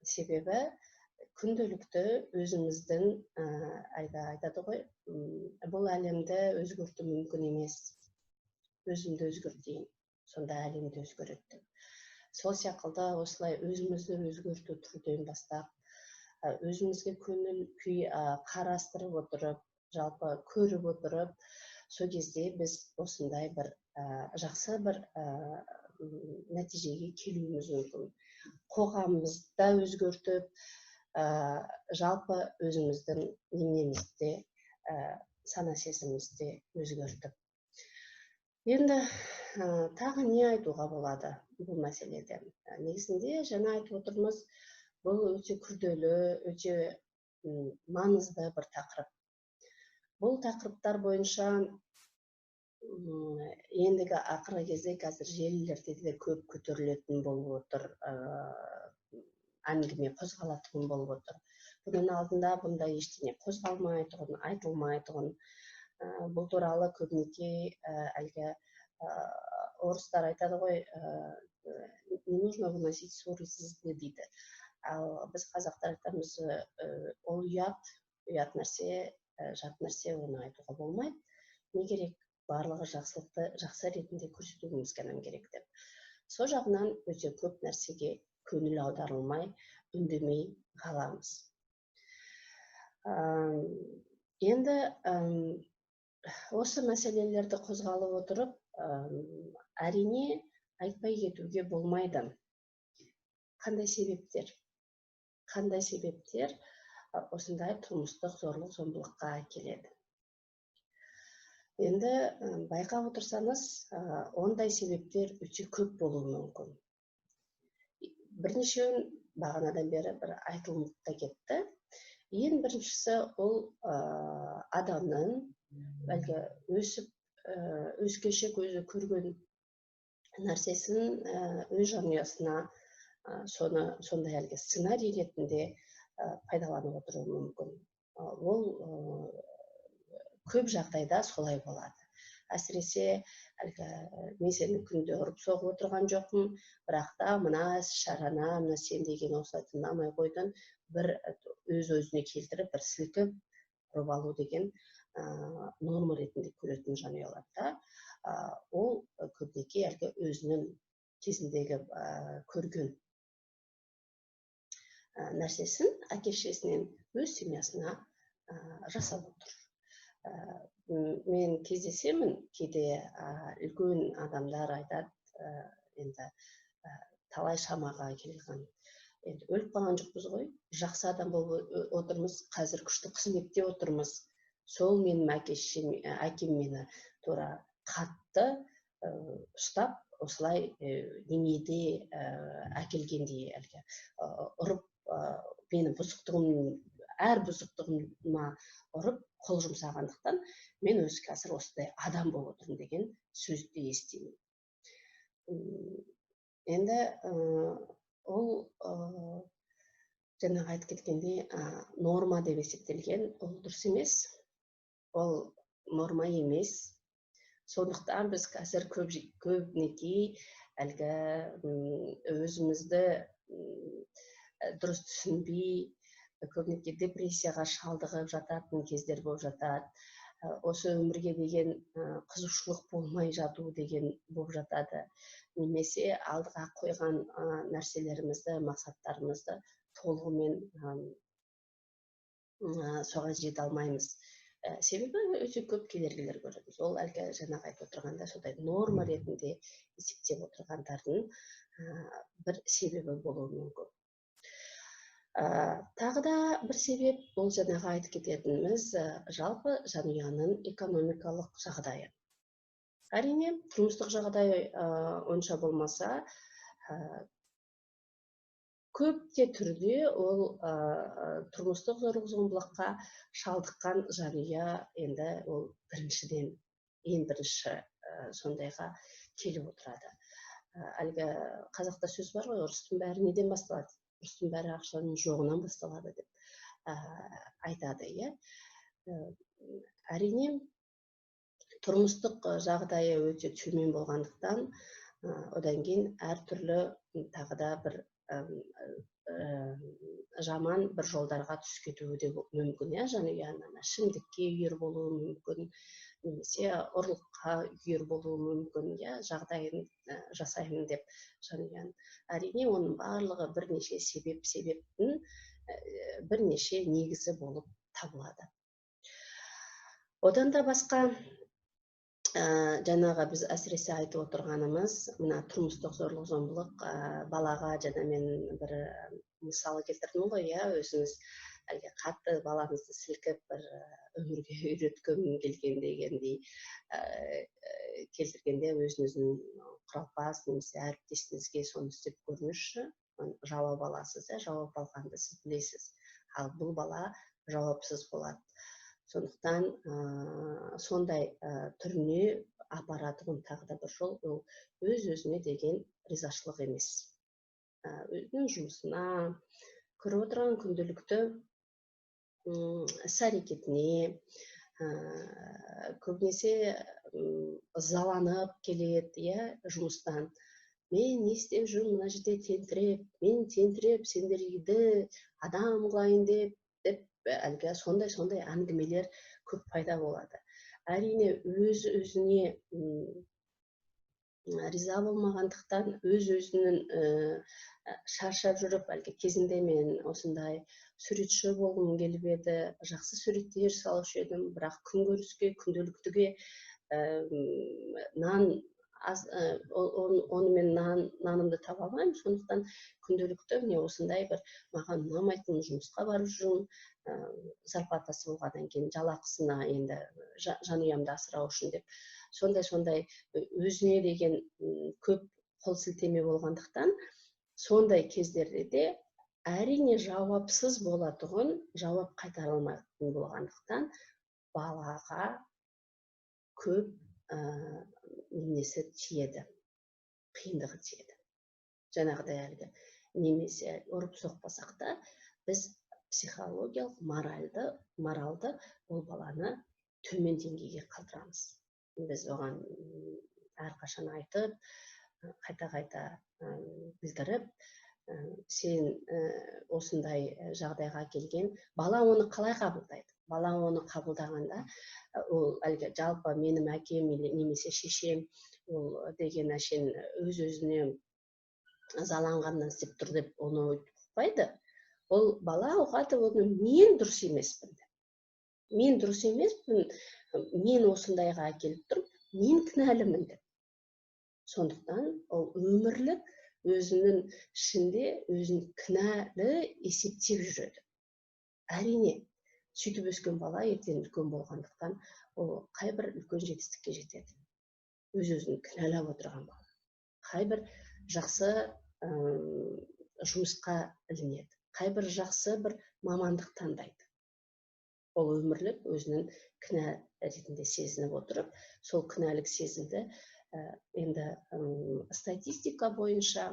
Себебі күнделікті өзіміздің, әлгі айтады ғой, бұл әлемді өзгерту мүмкін емес, өзімді өзгертейін, сонда әлемді өзгереді деп. Сол секілді осылай өзімізді өзгерту түрден бастап, өзімізге көңіл күй қарастырып отырып, жалпы көріп отырып, сол кезде біз осындай бір жақсы бір нәтижеге келуіміз мүмкін. Қоғамымызды өзгертіп, жалпы өзіміздің неменемізді, сана сезімімізді өзгертіп. Енді тағы не айтуға болады бұл мәселеде? Негізінде жаңа айтып отырмыз, бұл өте күрделі, өте маңызды бір тақырып. Бұл тақырыптар бойынша ендігі ақырғы кезде қазір желілерде де көп көтерілетін болып отыр, әңгіме қозғалатын болып отыр. Бұның алдында бұндай ештеңе қозғалмайтұғын, айтылмайтұғын. Бұл туралы көбінесе әлгі орыстар айтады ғой, не нужно выносить ссоры из избы дейді. Ал біз қазақтар айтамыз, ол ұят, ұят нәрсе, жат нәрсе, оны айтуға болмайды. Не керек, барлығы жақсылықты жақсы ретінде көрсетуіміз керек деп. Сол жағынан өте көп нәрсеге көңіл аударылмай, үндемей қаламыз. Енді осы мәселелерді қозғалып отырып, әрине айтпай кетуге болмайды. Қандай себептер? Қандай себептер осындай тұрмыстық зорлық зомбылыққа әкеледі? Енді байқап отырсаңыз, ондай себептер өте көп болуы мүмкін. Бірнешеуін бағанадан бері бір айтылып та кетті. Ең біріншісі ол адамның әлгі өсіп, өскеше көзі көрген нәрсесін өз жанұясына соны сондай әлгі сценарий ретінде пайдаланып отыруы мүмкін. Ол көп жағдайда солай болады. Әсіресе әлгі мен сені күнде ұрып соғып отырған жоқпын, бірақ та мына іс-шараны, мына сен деген осылай тыңдамай қойдың, бір өз-өзіне келтіріп, бір сілкіп ұрып алу деген норма ретінде көретін жанұяларда, ол көбінесе әлгі өзінің кезіндегі көрген нәрсесін әке шешесінен өз семьясына жасап отыр. Мен кездесемін кейде, үлкен адамдар айтады, енді талай шамаға келген, енді өліп қалған жоқпыз ғой, жақсы адам болып отырмыз, қазір күшті қызметте отырмыз. Сол менің әкем мені тура қатты ұстап, осылай неменеде әкелгендей, әлгі ұрып, мені бұзықтығым, әр бұзықтығыма ұрып қол жұмсағандықтан мен өзі қазір осындай адам болып отырмын деген сөзді естимін. Енді ол жаңағы айтып кеткендей, норма деп есептелген, ол дұрыс емес, ол норма емес. Сондықтан біз қазір көбінекей әлгі өзімізді дұрыс түсінбей, көбінесе депрессияға шалдығып жататын кездер болып жатады. Осы өмірге деген қызығушылық болмай жату деген болып жатады. Немесе алдыға қойған нәрселерімізді, мақсаттарымызды толығымен соған жете алмаймыз. Себебі өте көп кедергілер көреміз. Ол әлгі жаңағы айтып отырғанда сондай норма ретінде есептеп отырғандардың бір себебі болуы мүмкін. Тағы да бір себеп, бұл жаңағы айтып кететініміз, жалпы жанұяның экономикалық жағдайы. Әрине, тұрмыстық жағдай онша болмаса, көп те түрде ол тұрмыстық зорлық-зомбылыққа шалдыққан жанұя енді ол біріншіден, ең бірінші сондайға келіп отырады. Әлгі қазақта сөз бар ғой, ұрыстың бәрі неден басталады? Ұрыстың бәрі ақшаның жоғынан басталады деп айтады, иә. Әрине, тұрмыстық жағдайы өте төмен болғандықтан, одан кейін әртүрлі тағы да бір жаман бір жолдарға түсіп кетуі де мүмкін, иә, жанұяның ішімдікке үйір болуы мүмкін, немесе ұрлыққа үйір болуы мүмкін, иә, жағдайын жасаймын деп жанұяның. Әрине, оның барлығы бірнеше себептің бірнеше негізі болып табылады. Одан да басқа, жаңағы біз әсіресе айтып отырғанымыз, мына тұрмыстық зорлық-зомбылық, балаға, жаңа мен бір мысал келтірдім ғой, иә, өзіңіз әлгі қатты балаңызды сілкіп бір өмірге үйреткім келген дегендей, келтіргенде өзіңіздің құралпас немесе әріптесіңізге соны істеп көріңізші, жауап аласыз, иә, жауап алғанды сіз білесіз, ал бұл бала жауапсыз болады. Сондықтан сондай түріне апаратұғын тағы да бір жол, ол өз-өзіне деген ризашылық емес. Өзінің жұмысына, көріп отырған күнделікті іс-әрекетіне, көбінесе ызаланып келеді, иә, жұмыстан. Мен не істеп жүрмін мына жерде тентіреп, мен тентіреп сендерді адам қылайын деп әлгі сондай-сондай әңгімелер көп пайда болады. Әрине, өз-өзіне риза болмағандықтан, өз-өзінің шаршап жүріп, әлгі кезінде мен осындай суретші болғым келіп еді, жақсы суреттер салушы едім, бірақ күнкөріске, күнделіктіге нан аз, онымен нанымды таба алмаймын, сондықтан күнделікті міне осындай бір маған ұнамайтын жұмысқа барып жүрмін, зарплатасы болғаннан кейін жалақысына енді жанұямды асырау үшін деп, сондай-сондай өзіне деген көп қол сілтеме болғандықтан, сондай кездерде де әрине жауапсыз болатұғын, жауап қайтара алмайтын болғандықтан балаға көп неменесі тиеді, қиындығы тиеді. Жаңағыдай әлгі немесе ұрып соқпасақ та, біз психологиялық, моралды ол баланы төмен деңгейге қалдырамыз. Біз оған әрқашан айтып, қайта-қайта білдіріп, сен осындай жағдайға келген, бала оны қалай қабылдайды? Бала оны қабылдағанда, ол әлгі жалпы менің әкем или немесе шешем, ол деген әшейін өз-өзіне ызаланғаннан істеп тұр деп оны ұқпайды. Ол бала ұғады, оны мен дұрыс емеспін деп. Мен дұрыс емеспін, мен осындайға әкеліп тұрып, мен кінәлімін деп. Сондықтан ол өмірлік өзінің ішінде өзін кінәлі есептеп жүреді. Әрине, сөйтіп өскен бала ертең үлкен болғандықтан ол қайбір үлкен жетістікке жетеді. Өз-өзін кінәлап отырған бала қайбір жақсы жұмысқа ілінеді, қайбір жақсы бір мамандық таңдайды. Ол өмірлік өзінің кінә ретінде сезініп отырып, сол кінәлік сезімді енді статистика бойынша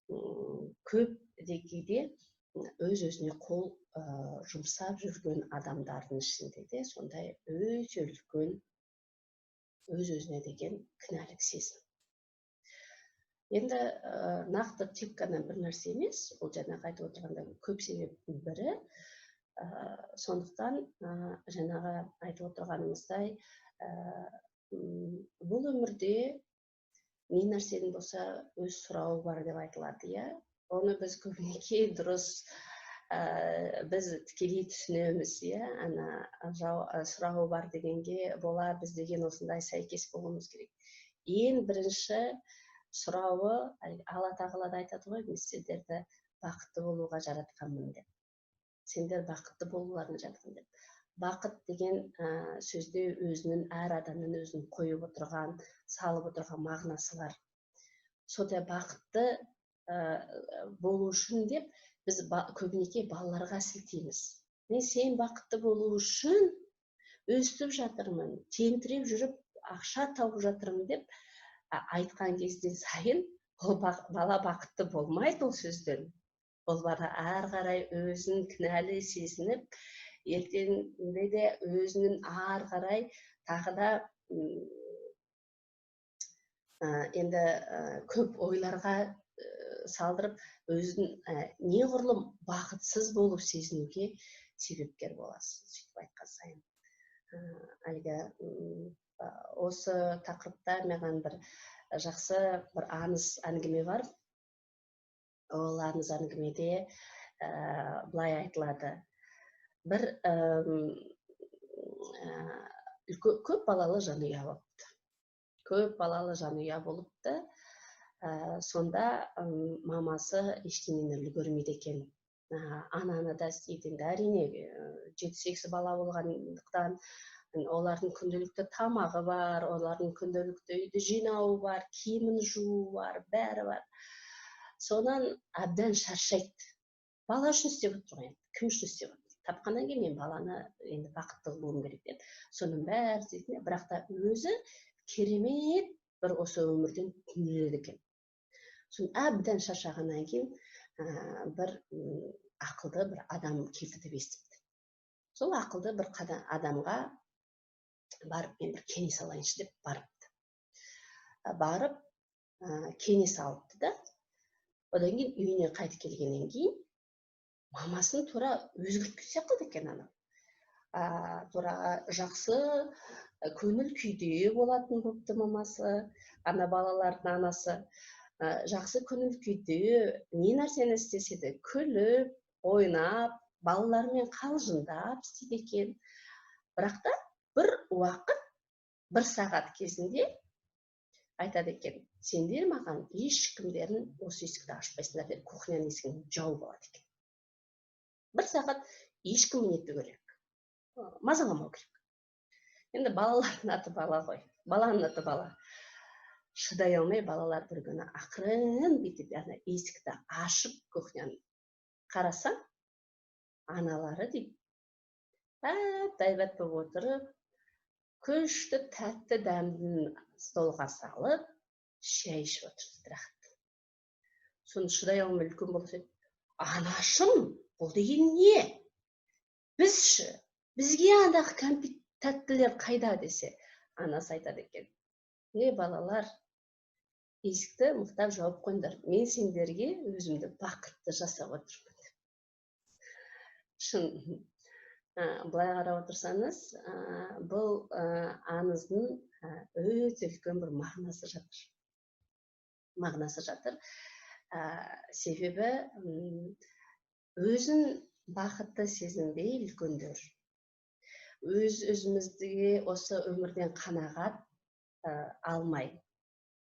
көп деңгейде өз-өзіне қол жұмсап жүрген адамдардың ішінде де сондай өте үлкен өз-өзіне деген кінәлік сезім. Енді нақты тек қана бір нәрсе емес, ол жаңағы айтып отырғандай көп себептің бірі. Сондықтан жаңағы айтып отырғанымыздай, бұл өмірде не нәрсенің болса өз сұрауы бар деп айтылады, иә. Оны біз көбінесе дұрыс біз тікелей түсінеміз, иә. Ана сұрауы бар дегенге бола біз деген осындай сәйкес болуымыз керек. Ең бірінші сұрауы Алла Тағала да айтады ғой, мен сендерді бақытты болуға жаратқанмын деп. Сендер бақытты болуларың жаратқан деп. Бақыт деген сөзде өзінің әр адамның өзінің қойып отырған, салып отырған мағынасы бар. Сондай бақытты болу үшін деп біз көбінесе балаларға сілтейміз. Мен сен бақытты болу үшін өстіп жатырмын, тентіреп жүріп ақша тауып жатырмын деп айтқан кезден сайын ол бала бақытты болмайды ол сөзден. Ол бала әрі қарай өзін кінәлі сезініп, ертеңінде де өзінің ары қарай тағы да енді көп ойларға салдырып, өзін неғұрлым бақытсыз болып сезінуге себепкер боласыз, сөйтіп айтқан сайын. Әлгі осы тақырыпта маған бір жақсы бір аңыз әңгіме бар. Ол аңыз әңгімеде былай айтылады. Бір көп балалы жанұя болыпты. Көп балалы жанұя болыпты. Сонда мамасы ештеңені үлгермейді екен. Ананы да істейді енді, әрине, 7-8 бала болғандықтан олардың күнделікті тамағы бар, олардың күнделікті үйді жинауы бар, киімін жуу бар, бәрі бар. Сонан әбден шаршайды. Бала үшін істеп отыр ғой енді, кім үшін істеп отыр? Тапқаннан кейін мен баланы енді бақытты қылуым керек деп. Соның бәрі істейтін, бірақ та өзі керемет бір осы өмірден түңіледі екен. Соны әбден шаршағаннан кейін бір ақылды бір адам келді деп естіпті. Сол ақылды бір адамға барып мен бір кеңес алайыншы деп барыпты. Барып кеңес алыпты да, одан кейін үйіне қайтып келгеннен кейін мамасын тура өзгертіп кетсе қылды екен анау. Тура жақсы көңіл күйде болатын болыпты мамасы, ана балалардың анасы. Жақсы көңіл күйде не нәрсені істесе де күліп, ойнап, балаларымен қалжыңдап істейді екен. Бірақ та бір уақыт, бір сағат кезінде айтады екен, сендер маған ешкімдерін осы есікті ашпайсыңдар деп кухняның есігін жауып алады екен. Бір сағат ешкім нетпеу керек, мазаламау керек. Енді балалардың аты бала ғой, баланың аты бала. Шыдай алмай балалар бір күні ақырын бүйтіп ана есікті ашып кухняны қараса, аналары дейді, әп-әйбат болып отырып, күшті тәтті дәмдін столға салып, шай ішіп отыр дейді рахат. Соны шыдай алмай үлкен бала сөйтіп, анашым, бұл деген не? Біз ше, бізге андағы кәмпит тәттілер қайда десе, анасы айтады екен, не балалар, есікті мықтап жауып қойыңдар, мен сендерге өзімді бақытты жасап отырмын деп. Шын, былай қарап отырсаңыз, бұл аңыздың өте үлкен бір мағынасы жатыр. Мағынасы жатыр. Себебі өзін бақытты сезінбей үлкендер. Өз өзімізге осы өмірден қанағат алмай,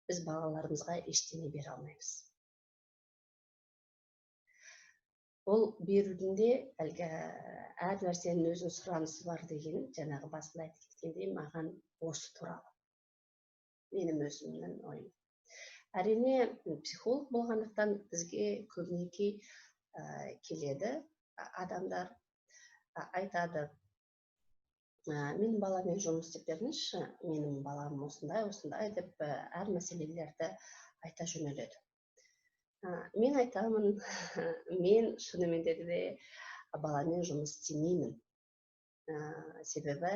біз балаларымызға ештеңе бере алмаймыз. Ол берудің де әлгі әр нәрсенің өзінің сұранысы бар деген, жаңағы басында айтып кеткендей, маған осы туралы менің өзімнің ойым. Әрине, психолог болғандықтан бізге көбінесе келеді адамдар, айтады: менің баламмен жұмыс істеп беріңізші, менің балам осындай осындай деп әр мәселелерді айта жөнеледі. Мен айтамын, мен шынымен де баламен жұмыс істемеймін. Себебі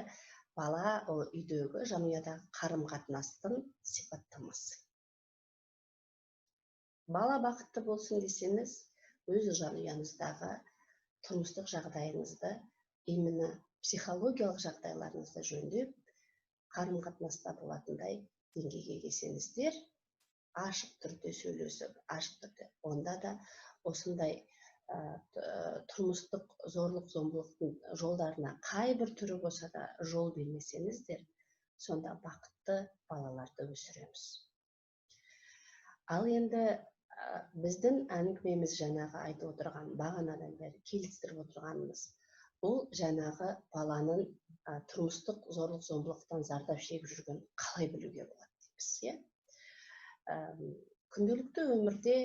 бала ол үйдегі жанұядағы қарым-қатынастың сипаттамасы. Бала бақытты болсын десеңіз, өз жанұяңыздағы тұрмыстық жағдайыңызды, именно психологиялық жағдайларыңызды жөндеп, қарым-қатынаста болатындай деңгейге келсеңіздер, ашық түрде сөйлесіп, ашық түрде, онда да осындай тұрмыстық зорлық зомбылықтың жолдарына қай бір түрі болса да жол бермесеңіздер, сонда бақытты балаларды өсіреміз. Ал енді біздің әңгімеміз, жаңағы айтып отырған, бағанадан бері келістіріп отырғанымыз, ол жаңағы баланың тұрмыстық зорлық зомбылықтан зардап шегіп жүргенін қалай білуге болады дейміз, иә? Күнделікті өмірде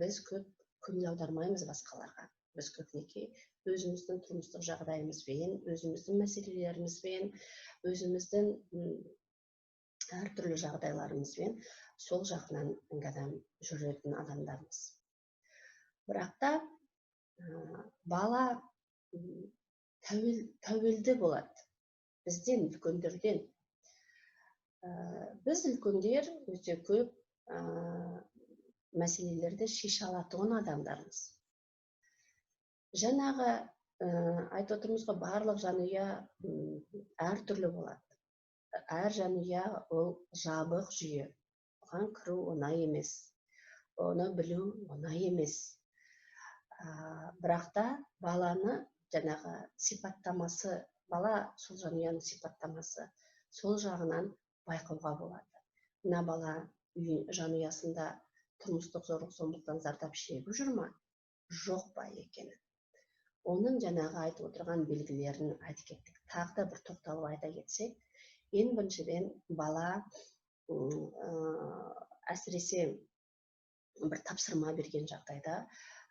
біз көп көңіл аудармаймыз басқаларға. Біз көбінесе өзіміздің тұрмыстық жағдайымызбен, өзіміздің мәселелерімізбен, өзіміздің әртүрлі жағдайларымызбен сол жағынан адам жүретін адамдармыз. Бірақ та бала тәуелді болады бізден, үлкендерден. Біз үлкендер өте көп мәселелерді шеше алатын адамдармыз. Жаңағы айтып отырмыз ғой, барлық жанұя әртүрлі болады. Әр жанұя ол жабық жүйе. Оған кіру оңай емес. Оны білу оңай емес. Бірақ та баланы жаңағы сипаттамасы, бала сол жанұяның сипаттамасы, сол жағынан байқауға болады. Мына бала жанұясында тұрмыстық зорлық зомбылықтан зардап шегіп жүр ма, жоқ па екені. Оның жаңағы айтып отырған белгілерін айтып кеттік. Тағы да бір тоқталып айта кетсек, ең біріншіден бала әсіресе бір тапсырма берген жағдайда,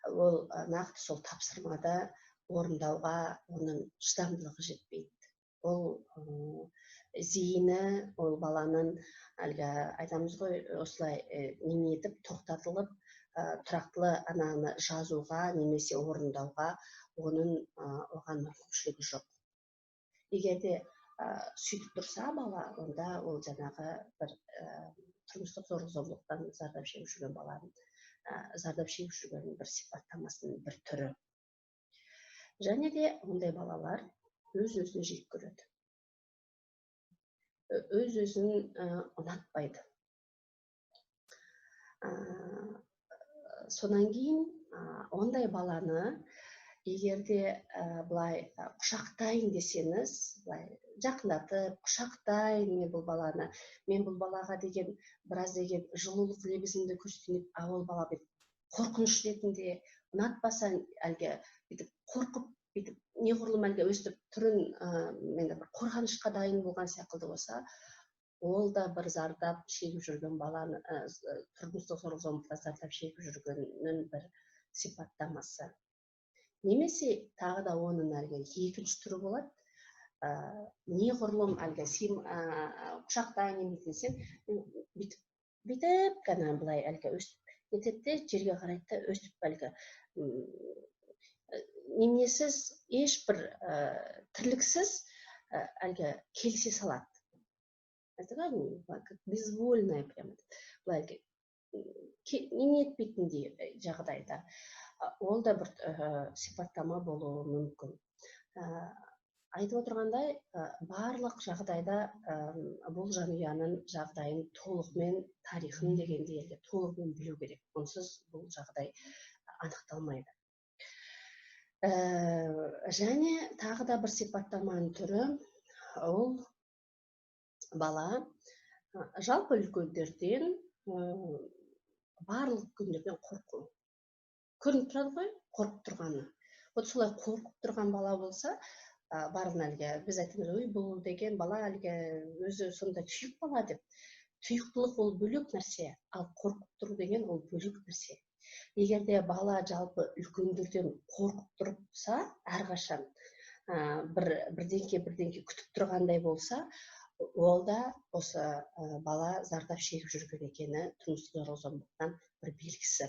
ол нақты сол тапсырмада орындауға оның шыдамдылығы жетпейді. Ол зейіні, ол баланың әлгі айтамыз ғой, осылай неме етіп тоқтатылып, тұрақтылы ананы жазуға немесе орындауға оның оған мүмкіншілігі жоқ. Егер де сөйтіп тұрса бала, онда ол жаңағы бір тұрмыстық зорлық зомбылықтан зардап шегіп жүрген баланың зардап шегіп жүрген бір сипаттамасының бір түрі. Және де ондай балалар өз-өзін жек көреді. Өз-өзін ұнатпайды. Содан кейін ондай баланы егер де былай құшақтайын десеңіз, былай жақындатып құшақтайын мен бұл баланы, мен бұл балаға деген біраз деген жылулық лебізімді көрсетейін, а ол бала бүйтіп қорқыныш ретінде ұнатпаса, әлгі бүйтіп қорқып, бүйтіп неғұрлым әлгі өстіп түрін енді бір қорғанышқа дайын болған секілді болса, ол да бір зардап шегіп жүрген баланы, тұрмыстық зорлық зомбылықтан зардап шегіп жүргеннің бір сипаттамасы. Немесе тағы да оның әлгі екінші түрі болады. Неғұрлым әлгі сен құшақтайын немесе десең, бүйтіп, бүйтіп қана былай әлгі өстіп нетеді де, жерге қарайды да, өстіп әлгі неменесіз, ешбір тірліксіз әлгі келісе салады. Как безвольная прямо. Былай әлгі неме етпейтіндей жағдайда. Ол да бір сипаттама болуы мүмкін. Айтып отырғандай, барлық жағдайда бұл жанұяның жағдайын толығымен, тарихын дегенде елге толығымен білу керек. Онсыз бұл жағдай анықталмайды. Және тағы да бір сипаттаманың түрі, ол бала жалпы үлкендерден, барлық үлкендерден қорқу. Көрініп тұрады ғой, қорқып тұрғаны. Вот солай қорқып тұрған бала болса, барлығын әлгі біз айтамыз, ой, бұл деген бала әлгі өзі сондай тұйық бала деп. Тұйықтылық ол бөлек нәрсе, ал қорқып тұру деген ол бөлек нәрсе. Егер де бала жалпы үлкендерден қорқып тұрса, әрқашан бірдеңке күтіп тұрғандай болса, ол да осы бала зардап шегіп жүрген екені тұрмыстық зорлық зомбылықтан бір белгісі.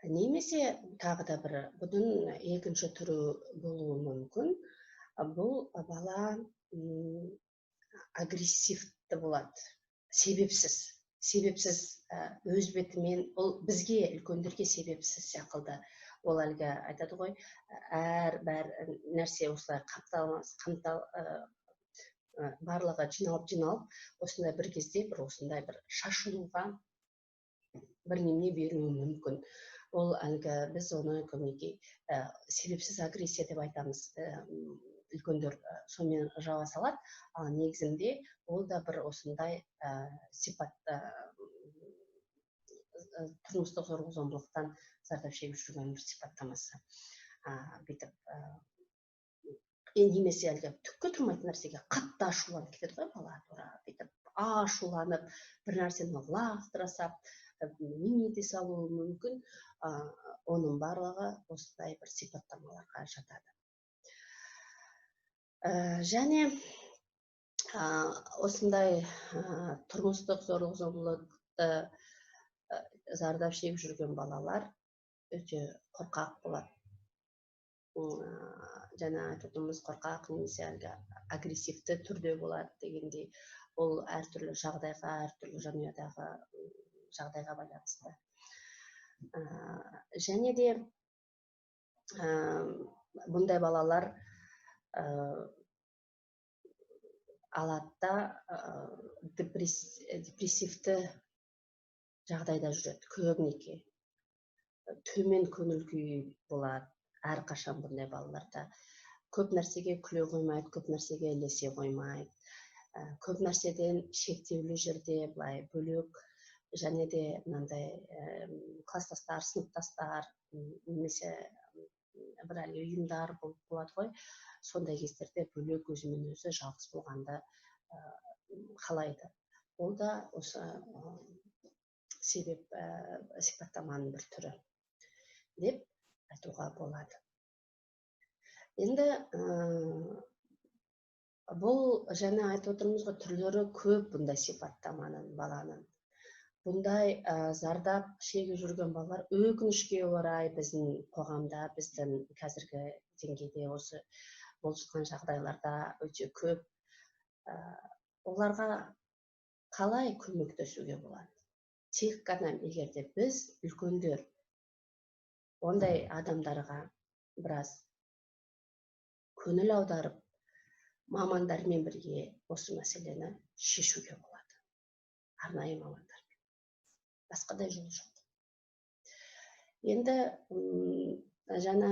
Немесе тағы да бір бұның екінші түрі болуы мүмкін. Бұл бала агрессивті болады, себепсіз. Себепсіз өз бетімен, ол бізге, үлкендерге себепсіз секілді. Ол әлгі айтады ғой, әр бәр нәрсе осылай барлығы жиналып, осындай бір кезде бір осындай бір шашылуға бір немене беруі мүмкін. Ол әлгі біз оны көбінесе себепсіз агрессия деп айтамыз. Үлкендер сонымен жауа салады, ал негізінде ол да бір осындай сипат, тұрмыстық зорлық зомбылықтан зардап шегіп жүрген бір сипаттамасы. Бүйтіп, немесе әлгі түкке тұрмайтын нәрсеге қатты ашуланып кетеді ғой бала, тура бүйтіп ашуланып бір нәрсені лақтыра сап, немене де салуы мүмкін. Оның барлығы осындай бір сипаттамаларға жатады. Және осындай тұрмыстық зорлық зомбылықты зардап шегіп жүрген балалар өте қорқақ болады. Жаңа айтып отырмыз, қорқақ немесе әлгі агрессивті түрде болады дегендей, ол әртүрлі жағдайға, әртүрлі жанұядағы жағдайға байланысты. Және де бұндай балалар алады да депрессивті жағдайда жүреді, көбінесе төмен көңіл күй болады әрқашан бұндай балаларда. Көп нәрсеге күле қоймайды, көп нәрсеге ілесе қоймайды, көп нәрседен шектеулі жерде былай бөлек, және де мынандай класстастар, сыныптастар немесе бір әлгі ұйымдар болады ғой, сондай кездерде бөлек өзімен өзі жалғыз болғанды қалайды. Ол да осы себеп сипаттаманың бір түрі деп айтуға болады. Енді бұл жаңа айтып отырмыз ғой, түрлері көп бұндай сипаттаманың баланың. Бұндай зардап шегіп жүрген балалар өкінішке орай біздің қоғамда, біздің қазіргі деңгейде осы болып жатқан жағдайларда өте көп. Оларға қалай көмектесуге болады? Тек қана егер де біз үлкендер ондай адамдарға біраз көңіл аударып, мамандармен бірге осы мәселені шешуге болады. Арнайы мамандармен. Басқадай жол жоқ. Енді жаңа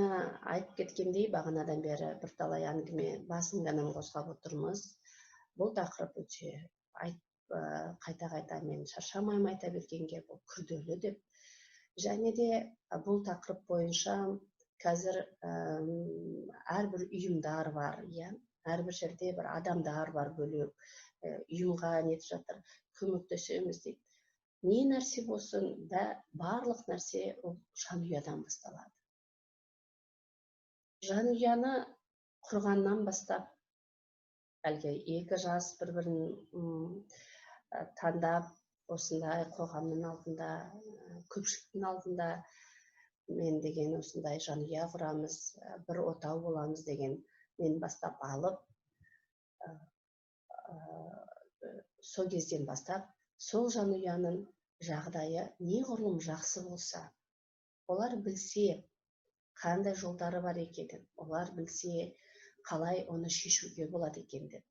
айтып кеткендей, бағанадан бері бірталай әңгіме басын ғана қозғап отырмыз. Бұл тақырып өте қайта-қайта мен шаршамаймын айта бергенге, бұл күрделі деп. Және де бұл тақырып бойынша қазір әрбір ұйымдар бар, иә, әрбір жерде бір адамдар бар бөлек, ұйымға нетіп жатыр, көмектесеміз дейді. Не нәрсе болсын, барлық нәрсе ол жанұядан басталады. Жанұяны құрғаннан бастап, әлгі екі жас бір-бірін таңдап, осындай қоғамның алдында, көпшіліктің алдында мен деген осындай жанұя құрамыз, бір отау боламыз деген мен бастап алып, сол кезден бастап, сол жанұяның жағдайы неғұрлым жақсы болса, олар білсе қандай жолдары бар екенін, олар білсе қалай оны шешуге болады екен деп.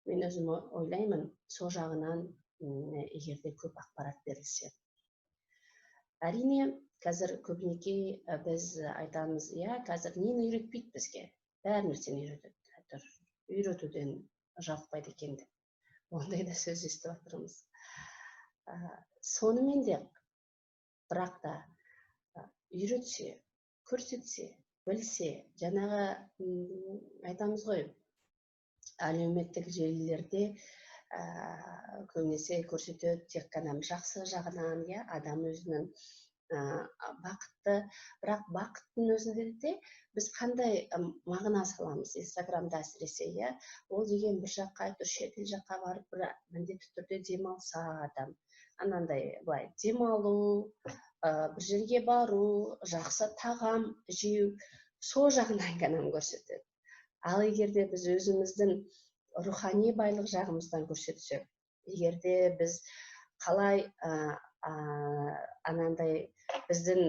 Мен өзім ойлаймын, сол жағынан егер де көп ақпарат берілсе. Әрине, Қазір көбінесе біз айтамыз, иә, қазір нені үйретпейді бізге? Бәр нәрсені үйретеді. Үйретуден жалықпайды екен деп. Ондай да сөз естіп жатырмыз. Сонымен де, бірақ та үйретсе, көрсетсе, білсе, жаңағы айтамыз ғой, әлеуметтік желілерде көбінесе көрсетеді тек қана жақсы жағынан, иә, адам өзінің бақытты, бірақ бақыттың өзінде де біз қандай мағына саламыз Инстаграмда әсіресе, иә, ол деген бір жаққа, шетел жаққа барып бір міндетті түрде демалса адам, анандай былай демалу, бір жерге бару, жақсы тағам жеу, сол жағынан ғана көрсетеді. Ал егер де біз өзіміздің рухани байлық жағымыздан көрсетсек, егер де біз қалай анандай біздің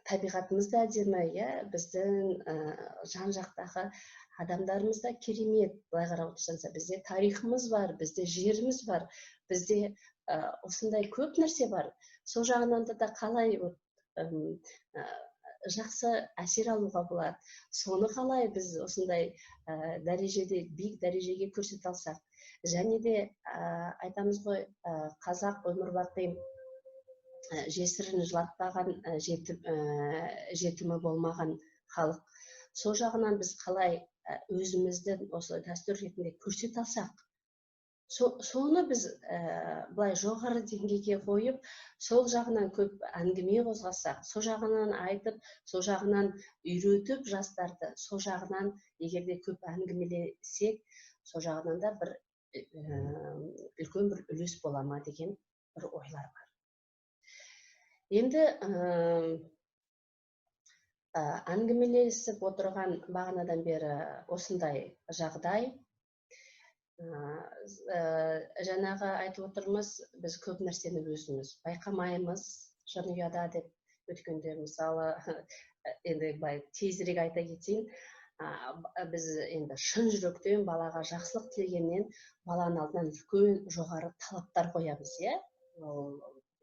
табиғатымыз да әдемі, иә, біздің жан жақтағы адамдарымыз да керемет, былай қарап отырсаңыз, бізде тарихымыз бар, бізде жеріміз бар, бізде осындай көп нәрсе бар. Сол жағынан да қалай жақсы әсер алуға болады, соны қалай біз осындай дәрежеде, биік дәрежеге көрсете алсақ. Және де айтамыз ғой, қазақ өмір бақи жесірін жылатпаған, жетімі болмаған халық. Сол жағынан біз қалай өзімізді осы дәстүр ретінде көрсете алсақ, соны біз былай жоғары деңгейге қойып, сол жағынан көп әңгіме қозғасақ, сол жағынан айтып, сол жағынан үйретіп жастарды, сол жағынан егер де көп әңгімелесек, сол жағынан да бір үлкен бір үлес бола ма деген бір ойлар бар. Енді әңгімелесіп отырған бағанадан бері осындай жағдай. Жаңағы айтып отырмыз, біз көп нәрсені өзіміз байқамаймыз жанұяда деп. Өткенде мысалы, енді былай тезірек айта кетейін, біз енді шын жүректен балаға жақсылық тілегеннен баланың алдынан үлкен жоғары талаптар қоямыз, иә?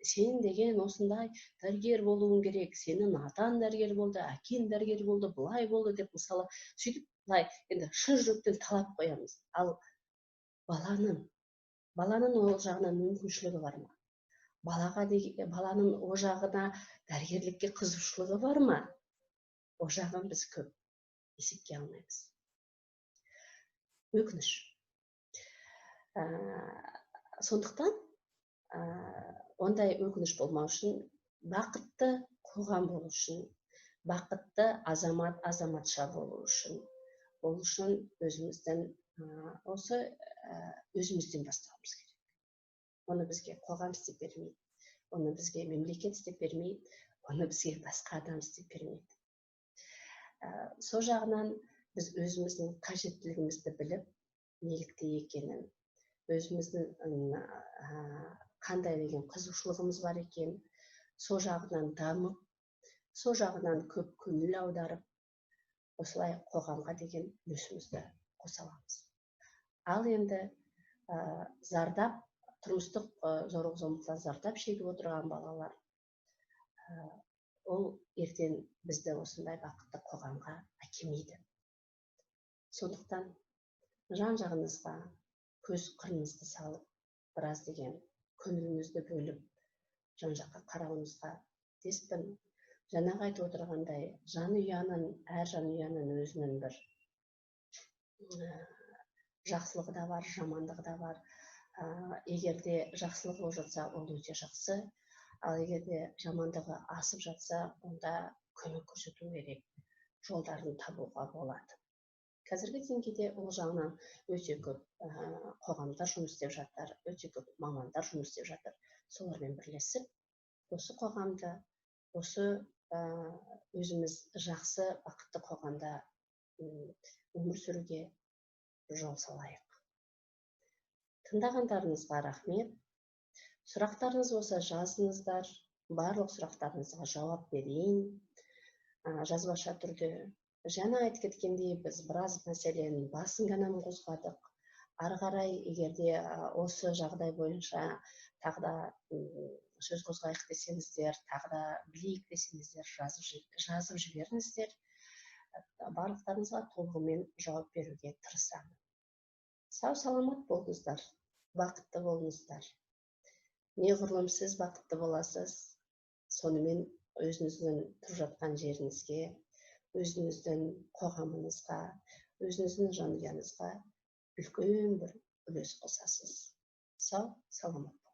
Сен деген осындай дәрігер болуың керек, сенің атаң дәрігер болды, әкең дәрігер болды, былай болды деп мысалы, сөйтіп былай енді шын жүректен талап қоямыз. Ал баланың ол жағынан мүмкіншілігі бар ма? Баланың ол жағына дәрігерлікке қызығушылығы бар ма? Ол жағын біз көп есепке алмаймыз. Өкініш. Сондықтан ондай өкініш болмау үшін, бақытты қоғам болу үшін, бақытты азамат, азаматша болу үшін, ол үшін өзіміздің осы өзімізден бастауымыз керек. Оны бізге қоғам істеп бермейді, оны бізге мемлекет істеп бермейді, оны бізге басқа адам істеп бермейді. Сол жағынан біз өзіміздің қажеттілігімізді біліп, нелікте екенін, өзіміздің қандай деген қызығушылығымыз бар екен, сол жағынан дамып, сол жағынан көп көңіл аударып, осылай қоғамға деген үлесімізді қоса аламыз. Ал енді зардап, тұрмыстық зорлық-зомбылықтан зардап шегіп отырған балалар, ол ертең бізді осындай бақытты қоғамға әкелмейді. Сондықтан жан-жағыңызға көз қырыңызды салып, біраз деген көңіліңізді бөліп, жан-жаққа қарауыңызға теспін. Жаңағы айтып отырғандай, жанұяның, әр жанұяның өзінің бір жақсылығы да бар, жамандығы да бар. Егер де жақсылығы болып жатса, ол өте жақсы. Ал егер де жамандығы асып жатса, онда көмек көрсету керек, жолдарын табуға болады. Қазіргі деңгейде ол жағынан өте көп қоғамдар жұмыс істеп жатыр, өте көп мамандар жұмыс істеп жатыр. Солармен бірлесіп, осы қоғамды, осы өзіміз жақсы, бақытты қоғамда өмір сүруге жол салайық. Тыңдағандарыңызға рахмет. Сұрақтарыңыз болса жазыңыздар, барлық сұрақтарыңызға жауап берейін жазбаша түрде. Жаңа айтып кеткендей, біз біраз мәселенің басын ғана қозғадық. Ары қарай егер де осы жағдай бойынша тағы да Сөз қозғайық десеңіздер, тағы да білейік десеңіздер, жазып жіберіңіздер. Барлықтарыңызға толығымен жауап беруге тырысамын. Сау саламат болыңыздар, бақытты болыңыздар. Неғұрлым сіз бақытты боласыз, сонымен өзіңіздің тұрып жатқан жеріңізге, өзіңіздің қоғамыңызға, өзіңіздің жанұяңызға үлкен бір үлес қосасыз. Сау саламат.